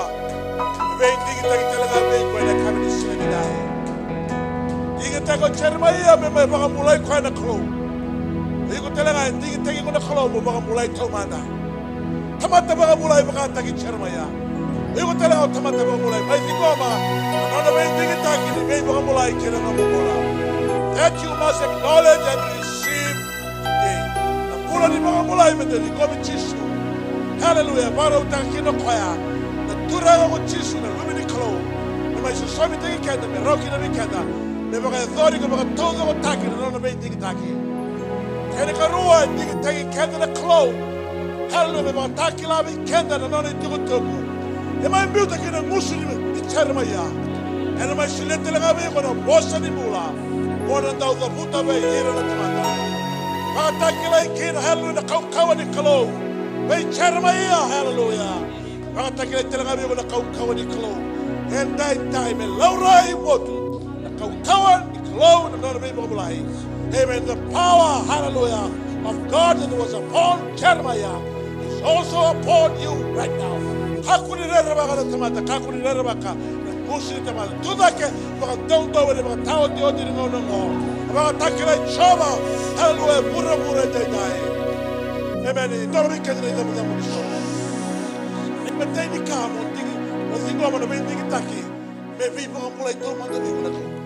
veidigitaki tale ga vei iko ena yakavi ni siga nidai. Digitaki o Jeremaia me mai vakabulai koya na Kalou. O iko tale ga e digitaki iko na Kalou mo vakabulai taumada. Tamata vakabulai vakataki Jeremaia. O iko tale ga o tamata vakabulai. Mai ciqoma na nona veidigitaki ni veivakabulai kei na nomu bula. That you must acknowledge and receive today. Na bula ni vakabulai me dau ciqomi Jisu. Haleluya. Vakarautaka kina o koya na Turaga ko Jisu, na Luve ni Kalou, me mai sosomitaki keda, me rawa kina vei keda me vakayacori ka vakataucokotaki na nona veidigitaki. Kena ikarua, e digitaki keda na Kalou, haleluya, me vakatakila vei keda na nona itukutuku. E mai biuta kina na gusu ni, ni Jeremaia. Ena mai solia tale ga vei iko na vosa ni bula mo na dau cavuta vei ira na tamata. Vakatakilai kina, haleluya, na kaukauwa ni Kalou vei Jeremaia, haleluya. Vakatakilai tale ga vei iko na kaukauwa ni Kalou. Edaidai me laurai votu na kaukauwa ni Kalou na nona veivakabulai. Amen. The power, hallelujah, of God that was upon Jeremiah is also upon you right now. Kakua ni rerevaka na tamata, kakua ni rerevaka na gusu ni tamata. Tucake vakadoudou ena ivakataotioti ni gauna oqo. Vakatakilai Jiova, haleluya, e vuravura edaidai. Amen. Dou vei keda na icabocabo ni soro. Ni matei ni ka mo digi, mo ciqoma na veidigitaki me veivakabulai taumada vei iko na Kalou.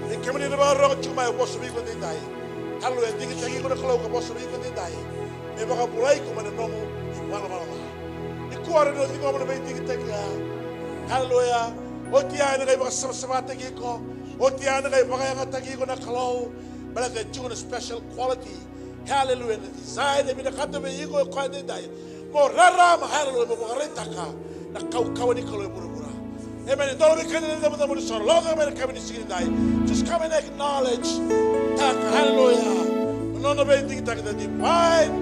Ni kemuni na vakarorogo tiko mai, au vosa vei iko edaidai. Haleluya, digitaki iko na Kalou ka vosa vei iko edaidai me vakabulai iko mai na nomu ivalavala ca. Nikua rawa ni o ciqoma na veidigitaki ya. Haleluya. Oti ya ena qai vakasavasavataki iko. Oti ya ena qai vakayagataki iko na Kalou. Baleta e tiko na special quality. Haleluya. Na design e vinakata vei iko e koya edaidai. Mo rarama, haleluya, mo vakaraitaka na kaukauwa ni Kalou e vuravura. Amen. Dou vei keda na icabocabo ni soro. Lako mai na yakavi ni siga nidai. Just come and acknowledge. Taka, haleluya. Na nona veidigitaki, the divine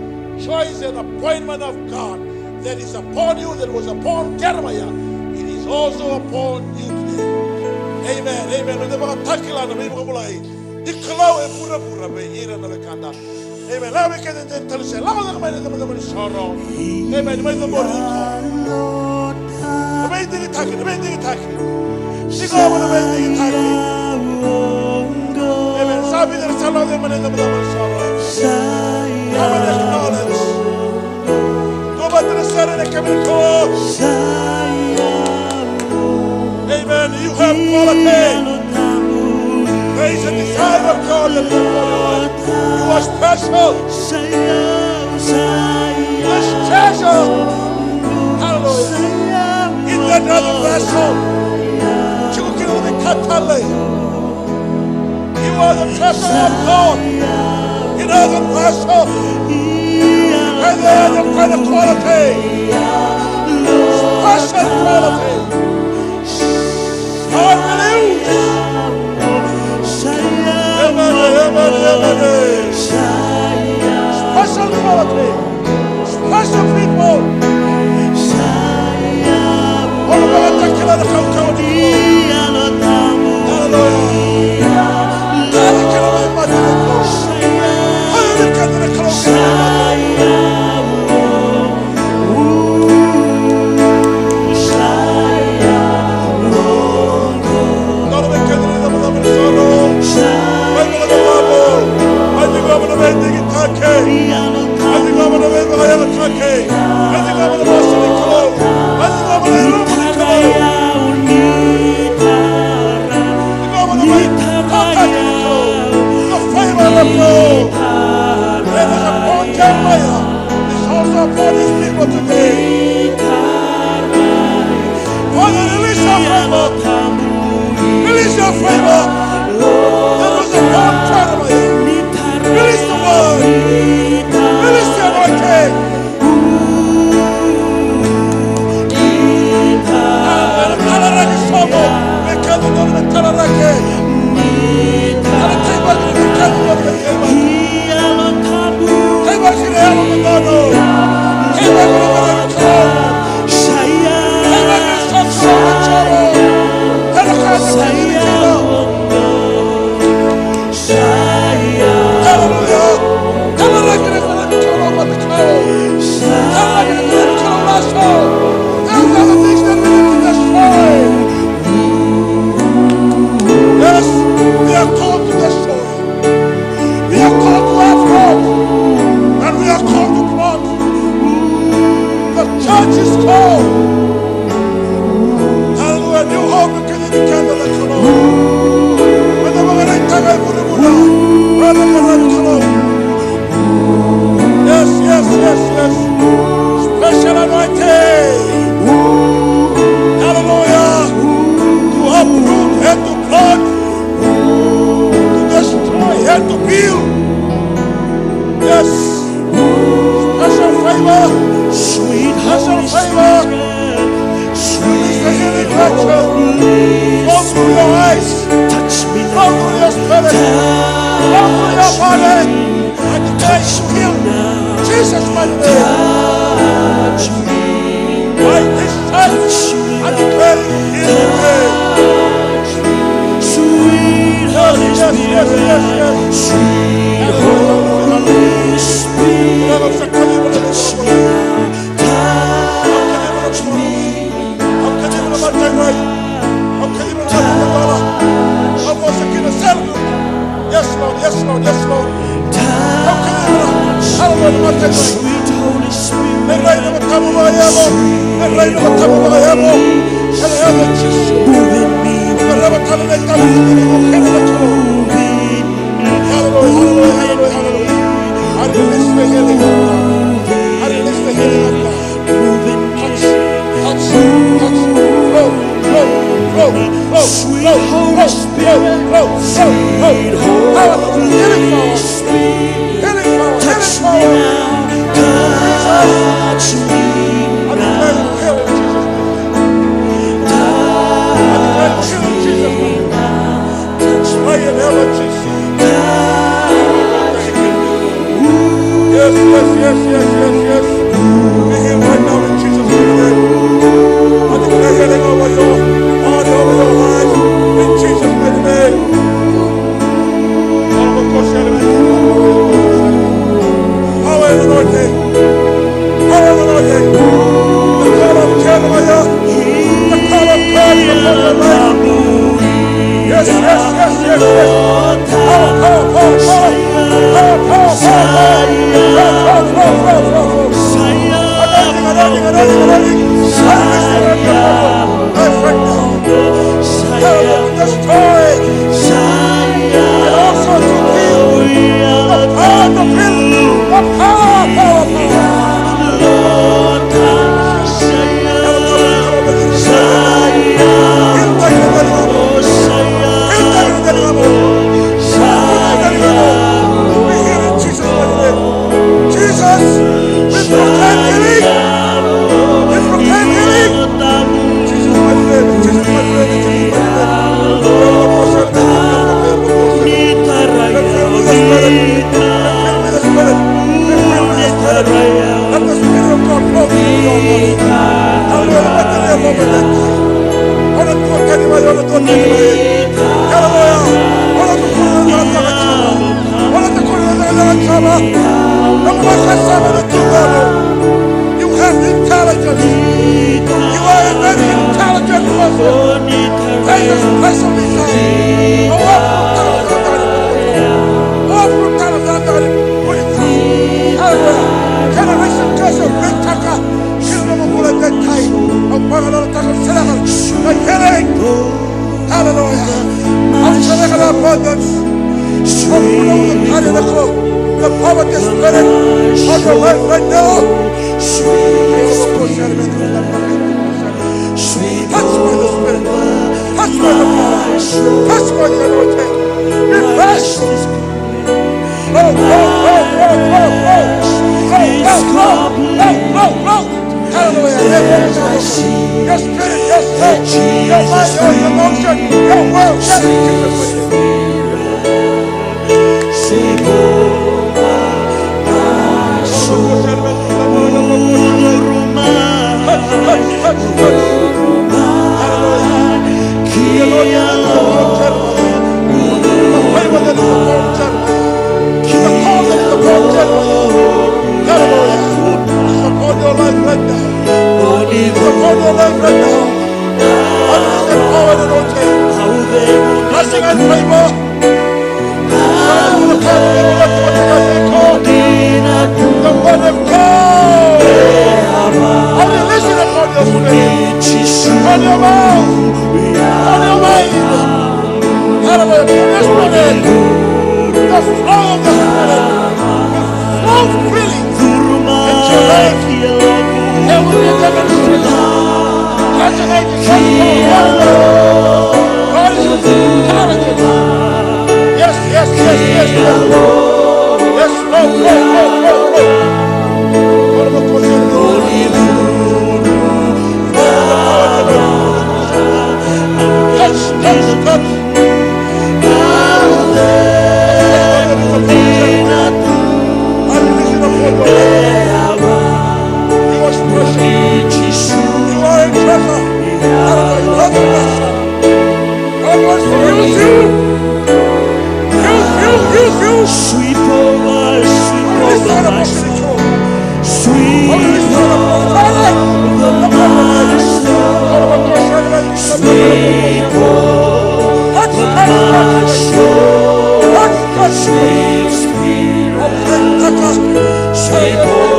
choice and appointment of God that is upon you, that was upon Jeremiah. It is also upon you today. Amen. Amen. Meda vakatakila na veivakabulai ni Kalou e vuravura vei ira na wekada. Amen. Lako vei keda e tolu se lako cake mai na icabocabo ni soro. Amen. Mai cabori iko. Na veidigitaki, na veidigitaki. Tiko mo na veidigitaki. Amen. Sa vica na sa lako mai na icavacava ni soro. Come and acknowledge. Duavata na sere ena kemuni Kalou. Amen. You have quality. There is a desire of God that is upon your life. You are special. This treasure. Hallelujah. In that other vessel. Tiko kina na ka tale. You are the treasure of God. In other vessel. By the, by the quality. Special quality. Amen, amen, amen. Special quality. Special people. Ono vakatakila na kaukaua ni Kalou. Hallelujah. Tara kina mai mata na Kalou. Hallelujah, kata na Kalou. Is also upon these people today. Father, release your favor. Release your favor. That was upon Jeremiah. Release the word. Release the anointing. Amen. Talaraki sobu. Me keda dodonu me talaraki. Ana teivaki me keda dodonu me teivaki. Teivaki na yalo dodonu. Teivaki na yalo dodonu. Teivaki na sobu. Teivaki na sobu. Hallelujah. Talaraki na Kalou, talaraki na Kalou matakau. Talaraki na Kalou lasu. There are other things that we need to destroy. Yes, we are called to destroy. We are called to have hope. And we are called to plant. The church is called. Hallelujah. New hope. Kece ni keda na Kalou. Eda vakaraitaka e vuravura. Eda vakaraitaka na Kalou. Yes, yes, yes, yes. Special anointing. Hallelujah. To uproot and to plant. To destroy and to build. Yes. Special favor. Sweet special favor. Release the healing virtue. Flow through your eyes. Flow through your spirit. Flow through your body. I declare you healed. Jesus' mighty name. By his stripes, I declare you healed today. Sweet Holy Spirit, sweet Holy Spirit, touch me now, touch me. Yes, Lord, yes, Lord, yes, Lord. Hallelujah. Sweet Holy Spirit. Ena yaca ni Tamada vakayalo. Ena yaca ni Tamada vakayalo. Ena yaca i Jisu. Hallelujah, hallelujah, hallelujah, hallelujah. I release the healing of God. I release the healing of God. Touch, touch, touch. Flow, flow, flow, flow, flow, flow, flow, flow, flow. Hallelujah. Healing power. Healing power. Healing power. Touch me now. Touch me now. I declare healing, Jesus. I declare healing, Jesus. Touch me now. Yes, yes, yes, yes, yes, yes. Be healed right now in Jesus' mighty name. I declare healing over your body, over your life, in Jesus' mighty name. Power and anointing. Power and anointing. Destroy. And also to kill. The power to kill. The power, power, power. Jesus, we proclaim healing. We proclaim healing. Jesus, my friend, Jesus, my friend, Jesus, my friend. Fill me with the Spirit. Fill me with the Spirit. Fill me with the Spirit. Let the Spirit of God flow through your body. Hallelujah. Hallelujah. Hallelujah. Hallelujah. Hallelujah. You have intelligence. You are a very intelligent person. Praise is special design. Hallelujah. Generation curse of great taka. Kila na bula e dai. Au vagalalataka na sereka na healing. Hallelujah. Au sereka na abundance. Au put out the tari na ko. The poverty spirit on your life right now. Touch by the Spirit. Touch by the power. Touch by the anointing. Be blessed. Flow, flow, flow, flow, flow, flow. Flow, flow, flow, flow, flow, flow. Hallelujah. Yes, yes, yes. Your spirit, your soul, your mind, your emotion, your will. Yes, Jesus. Touch, touch, touch, touch. Hallelujah. The favor that is upon Jeremiah. The call that is upon Jeremiah. Hallelujah. It's upon your life right now. It's upon your life right now. Anointing, power and anointing. Blessing and favor. The word of God. I release it upon your spirit. Upon your mouth. Upon your mind. Hallelujah. From this moment, the flow of the Spirit will flow freely into your life. There will be a demonstration. Congratulations. God is encouraging. Yes, yes, yes, yes, yes. Yes, flow, flow, flow, flow, flow. Touch, touch, touch. You are a treasure. God wants to use you. Use you, use you. Sweep over, sweep over my soul. Sweep over my soul. Sweep over my soul. Sweep Spirit. Sweep over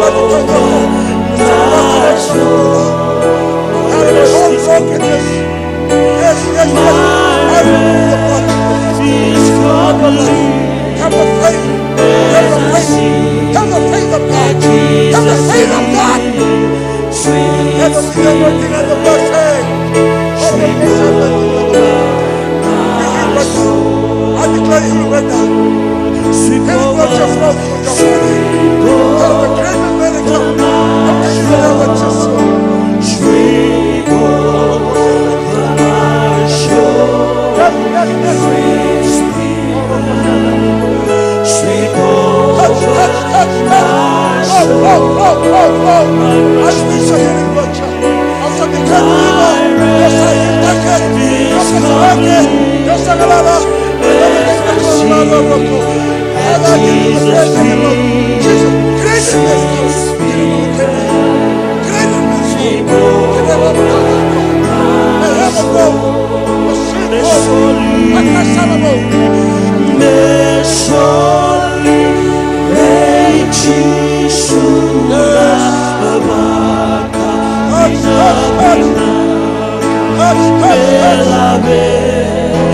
my soul. Yes, yes, yes. I remove the blood. Have the faith. Have the faith. Have the faith of God. Have the faith of God. Let them see the anointing and the blessing. I declare you right now. Healing virtue flow through your body. Let the great miracle of healing virtue flow. Yes, yes, yes. Touch, touch, touch, touch. Flow, flow, flow, flow, flow. I speak the healing virtue. Au sa dikeva, au sa inaki, au sa saraki, au sa galala. Jesus, great in this place. Great in this place. Mesoli, mesoli, Jisu. Yes. Touch, touch, touch. Touch, touch, touch.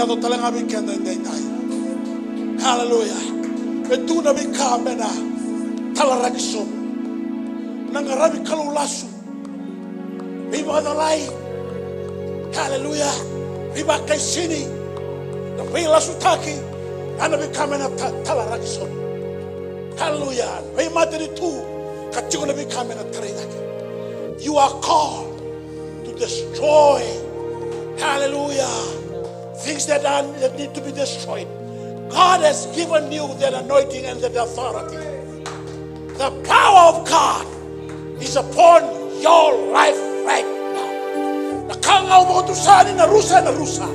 Dou tale ga vei keda edaidai. Haleluya. E tu na veika me na talaraki sobu. Na qaravi Kalou lasu. Veivakacalai. Haleluya. Veivakaisini. Na veilasutaki. A na veika me na ta-, talaraki sobu. Haleluya. Veimatanitu. Ka tiko na veika me na tarai cake. You are called to destroy. Haleluya. Things that are, that need to be destroyed. God has given you that anointing and that authority. The power of God is upon your life right now. Na ka ga o vakatusa ni na rusa, na rusa.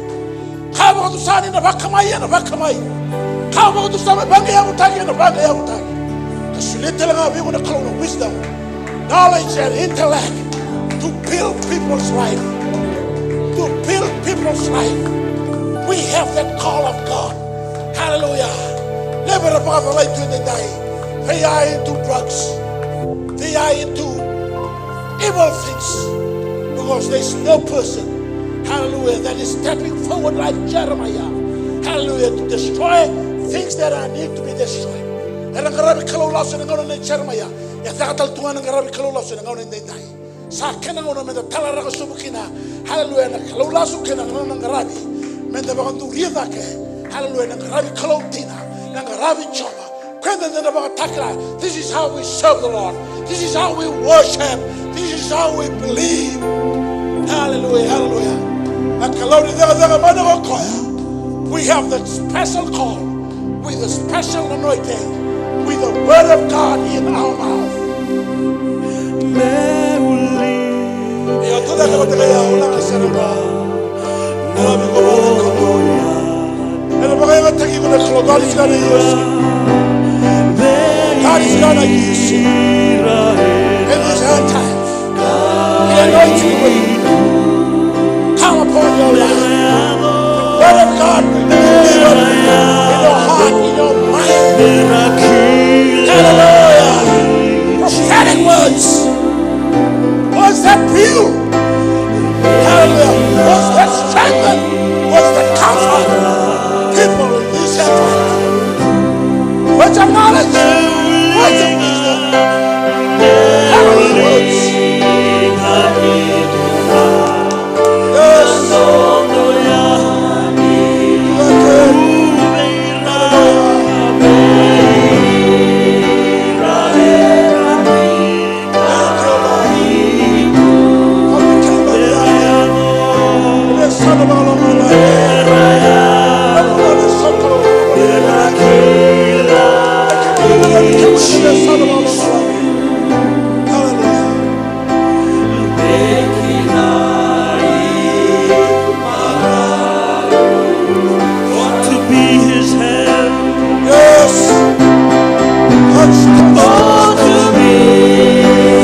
Ka o vakatusa ni na vakamai, na vakamai. Ka o vakatusa me vaqeavutaki, na vaqeavutaki. Ka solia tale ga vei iko na Kalou na wisdom, knowledge and intellect to build people's life. To build people's life. We have that call of God. Hallelujah. Never vakacalai tu edaidai. They are into drugs. They are into evil things. Because there's no person, hallelujah, that is stepping forward like Jeremiah. Hallelujah. To destroy things that are need to be destroyed. Era qaravi Kalou lasu ena gauna nei Jeremiah. E caka tale tu ga na qaravi Kalou lasu ena gauna edaidai. Sa kena gauna meda talaraka sobu kina. Haleluya, na Kalou lasu kei na nona qaravi. Meda vakaduria cake. Haleluya, na qaravi Kalou dina. Na qaravi Jiova. Keda eda na vakatakila. This is how we serve the Lord. This is how we worship. This is how we believe. Haleluya, haleluya. Na Kalou ni cakacaka mana ko koya. We have that special call. With a special anointing, with the word of God in our mouth. Io, tuda ka vata kaya, ulaga sara ba. Ulaga ko ba. Ena vakayagataki ko na Kalou, God is gonna use you. God is gonna use you. In this end time. The anointing will come upon your life. Word of God will be delivered in your heart, in your mind. Hallelujah. Prophetic words. Words that build. Hallelujah. Words that strengthen. Words that comfort people in this time. Words of knowledge, words of wisdom, heavenly words. Yes. You are good. Yes. Touch, touch, touch, touch.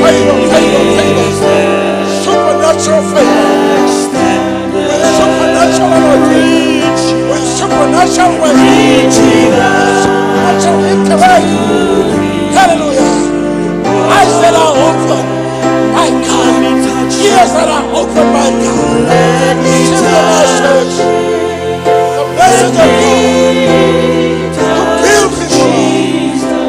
Favor, favor, favor. Supernatural favor. With supernatural anointing. With supernatural wisdom. With supernatural intellect. Hallelujah. Eyes that are open by God. Ears that are opened by God. Receive the message. The message of God. To build his life.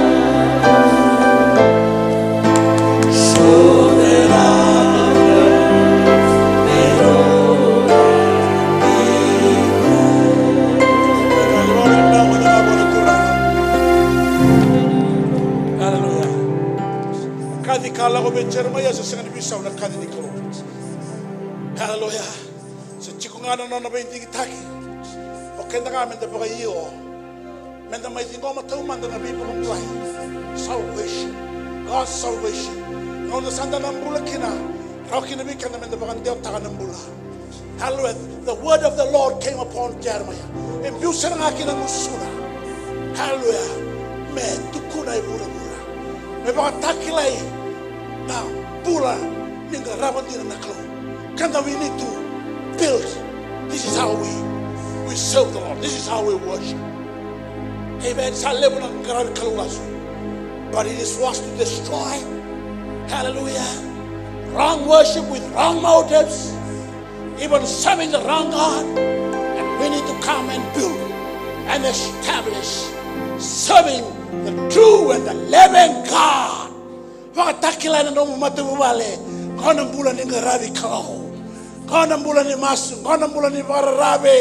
Hallelujah. Kaci ka lako vei Jeremaia sa sega ni veisau na kaci ni Kalou. Hallelujah. Sa tiko ga na nona veidigitaki. O keda ga meda vakaio. Meda mai ciqoma taumada na veivakabulai. Salvation. God's salvation. Gauna sa da na bula kina. Rawa kina vei keda meda vakadewataka na bula. Hallelujah. The word of the Lord came upon Jeremiah. E biu sara ga kina gusuna. Hallelujah. Me tukuna e vuravura. Me vakatakilai na bula ni qarava dina na Kalou. Keda, we need to build. This is how we, we serve the Lord. This is how we worship. Amen. Sa levu na qaravi Kalou lasu. But it is was to destroy. Hallelujah. Wrong worship with wrong motives. Even serving the wrong God. And we need to come and build and establish serving the true and the living God. Vakatakila ena nomu matavuvale, qo na bula ni qaravi Kalou. Qo na bula ni masu, qo na bula ni vakararavi.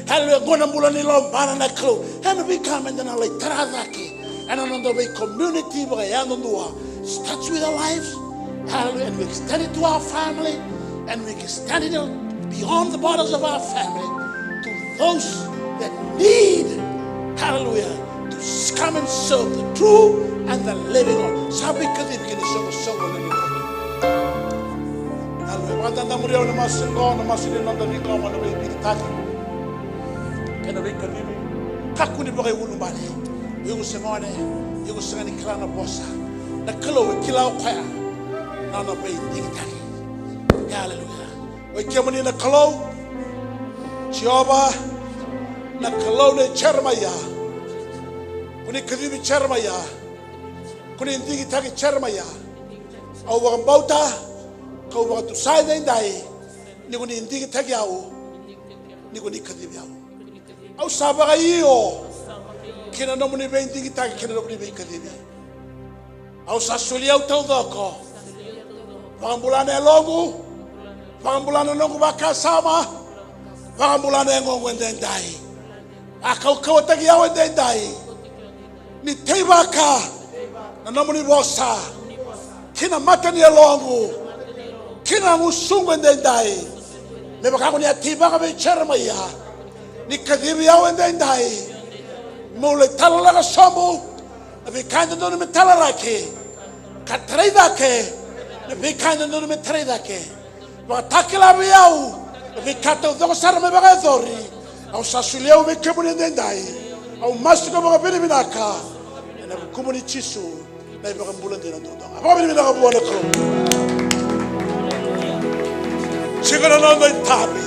Haleluya, qo na bula ni lomana na Kalou. Ena veika meda na lai tara cake ena noda vei community vakayadudua. Starts with our lives. Hallelujah. And we extend it to our family. And we extend it beyond the borders of our family to those that need, hallelujah, to s- come and serve the true and the living God. Sa veikacivi kei na soqosoqo levu. Hallelujah. Vakadadamuri au na masu qo, na masu ni noda veiqoma, na veidigitaki kei na veikacivi. Kakua ni vakaiulubale. Iko se gone, iko sega ni kila na vosa. Na Kalou e kila o koya na nona veidigitaki. Haleluya. Oi kemuni na Kalou, Jiova, na Kalou nei Jeremaia. Ko ni kacivi Jeremaia. Ko ni digitaki Jeremaia. Au vakabauta, kau vakatusa edaidai, ni ko ni digitaki au, ni ko ni kacivi au. Au sa vakaio ki na nomuni veidigitaki, ki na nomuni veikacivi. Au sa soli au taucoko. Vakabula na yaloqu. Vakabula na noqu vakasama. Vakabula na yagoqu edaidai. A kaukauataki au edaidai. Ni teivaka na nomuni vosa ki na mata ni yaloqu, ki na gusuqu edaidai. Me vaka ko ni a teivaka vei Jeremaia, ni kacivi au edaidai. Meu lai tala lako sobu na veika e dodonu me talaraki, ka tarai cake na veika e dodonu me tarai cake. Vakatakila vei au na veika taucoko sara me vakayacori. Au sa solia au vei kemuni edaidai. Au masu ka vakavinavinaka ena vukumuni Jisu, na iVakabula dina duadua. Vakavinavinaka vua na Kalou. Tiko na noda itavi.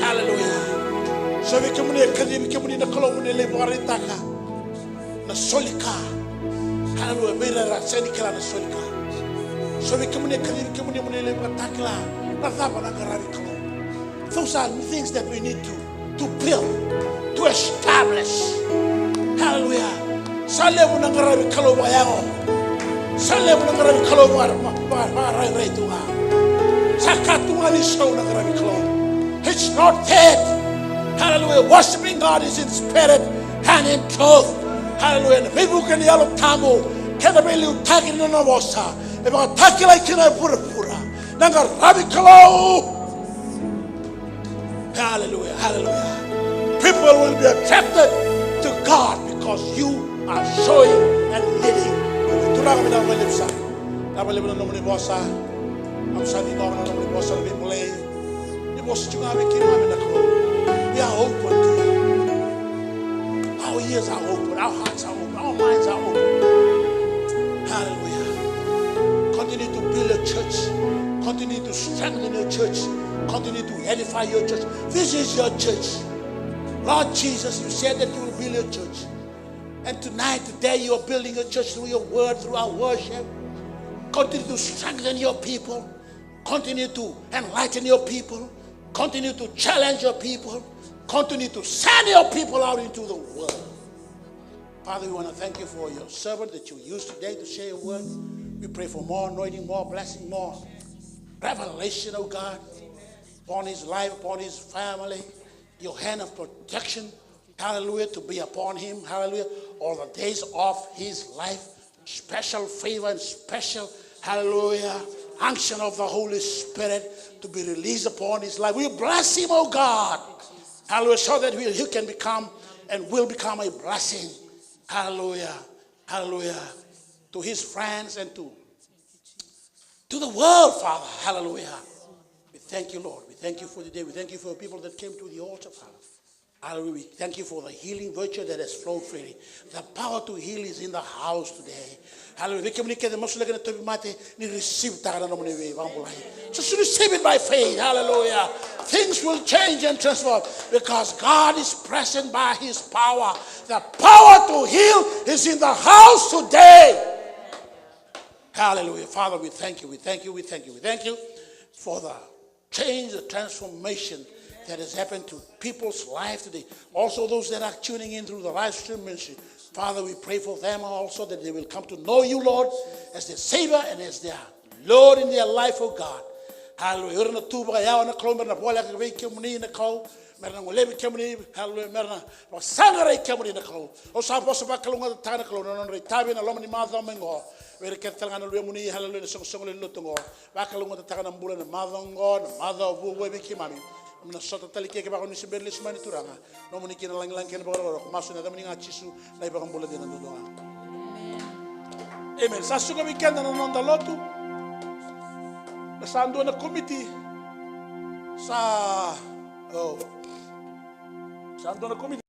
Haleluya. So vei kemuni e kacivi kemuni na Kalou, mo ni lai vakaraitaka na soli ka. Haleluya. Vei ira era sega ni kila na soli ka. So vei kemuni e kacivi kemuni mo ni lai vakatakila na cava na qaravi Kalou. Those are things that we need to, to build, to establish. Haleluya. Sa levu na qaravi Kalou vakayago. Sa levu na qaravi Kalou vaka, vaka, vakarairai tu ga. Sa ka tu ga ni sau na qaravi Kalou. It's not dead. Hallelujah. Worshiping God is in spirit and in truth. Hallelujah. Na veivuke ni Yalo Tabu kei na veiliutaki ni nona vosa e vakatakilai kina e vuravura na qaravi Kalou. Hallelujah. Hallelujah. People will be attracted to God because you are showing and leading. Turaga, vinaka vakalevu sara. Vinaka vakalevu na nomuni vosa. Au sa ni toka na nomuni vosa na veibolei. Ni vosa tiko ga vei keimami na Kalou. We are open to you. Our ears are open, our hearts are open, our minds are open. Hallelujah. Continue to build your church. Continue to strengthen your church. Continue to edify your church. This is your church. Lord Jesus, you said that you will build your church. And tonight, today, you are building your church through your word, through our worship. Continue to strengthen your people. Continue to enlighten your people. Continue to challenge your people. Continue to send your people out into the world. Father, we want to thank you for your servant that you used today to share your word. We pray for more anointing, more blessing, more revelation, oh God, upon his life, upon his family. Your hand of protection, hallelujah, to be upon him, hallelujah, all the days of his life. Special favor and special, hallelujah, unction of the Holy Spirit to be released upon his life. We bless him, oh God. Hallelujah, so that he, he can become and will become a blessing. Hallelujah. Hallelujah. To his friends and to, to the world, Father. Hallelujah. We thank you, Lord. We thank you for the day. We thank you for the people that came to the altar, Father. Hallelujah. We thank you for the healing virtue that has flowed freely. The power to heal is in the house today. Hallelujah. Vei kemuni kece masulaki na tauvimate, ni receive taka na nomuni veivakabulai. Just receive it by faith. Hallelujah. Things will change and transform because God is present by his power. The power to heal is in the house today. Hallelujah. Father, we thank you, we thank you, we thank you, we thank you for the change, the transformation that has happened to people's life today. Also, those that are tuning in through the live stream ministry. Father, we pray for them also that they will come to know you, Lord, as their Savior and as their Lord in their life, oh God. Hallelujah. O ira na tu vakayawa na Kalou, me ra na voleka vei kemuni na Kalou. Me ra na golevi kemuni, hallelujah, me ra na vakasaqarai kemuni na Kalou. Au sa vosa vakalougatataka na Kalou na nodra itavi ena loma ni macawa mai qo. Vei ira kece tale ga na luvemuni, hallelujah, na soqosoqo lewe ni lotu qo. Vakalougatataka na bula ena macawa qo, na macawa vuavuai vei keimami. Keimami na sota tale i ke kevaka o ni se bera ni lesu mai na Turaga. Nomuni kina na lagilagi kei na vakarokoroko, masu ena yacamuni ga Jisu, na iVakabula dina duadua ga. Amen. Sa suka vei keda na noda lotu. Na sa dua na komiti. Sa, oh. Sa dua na komiti.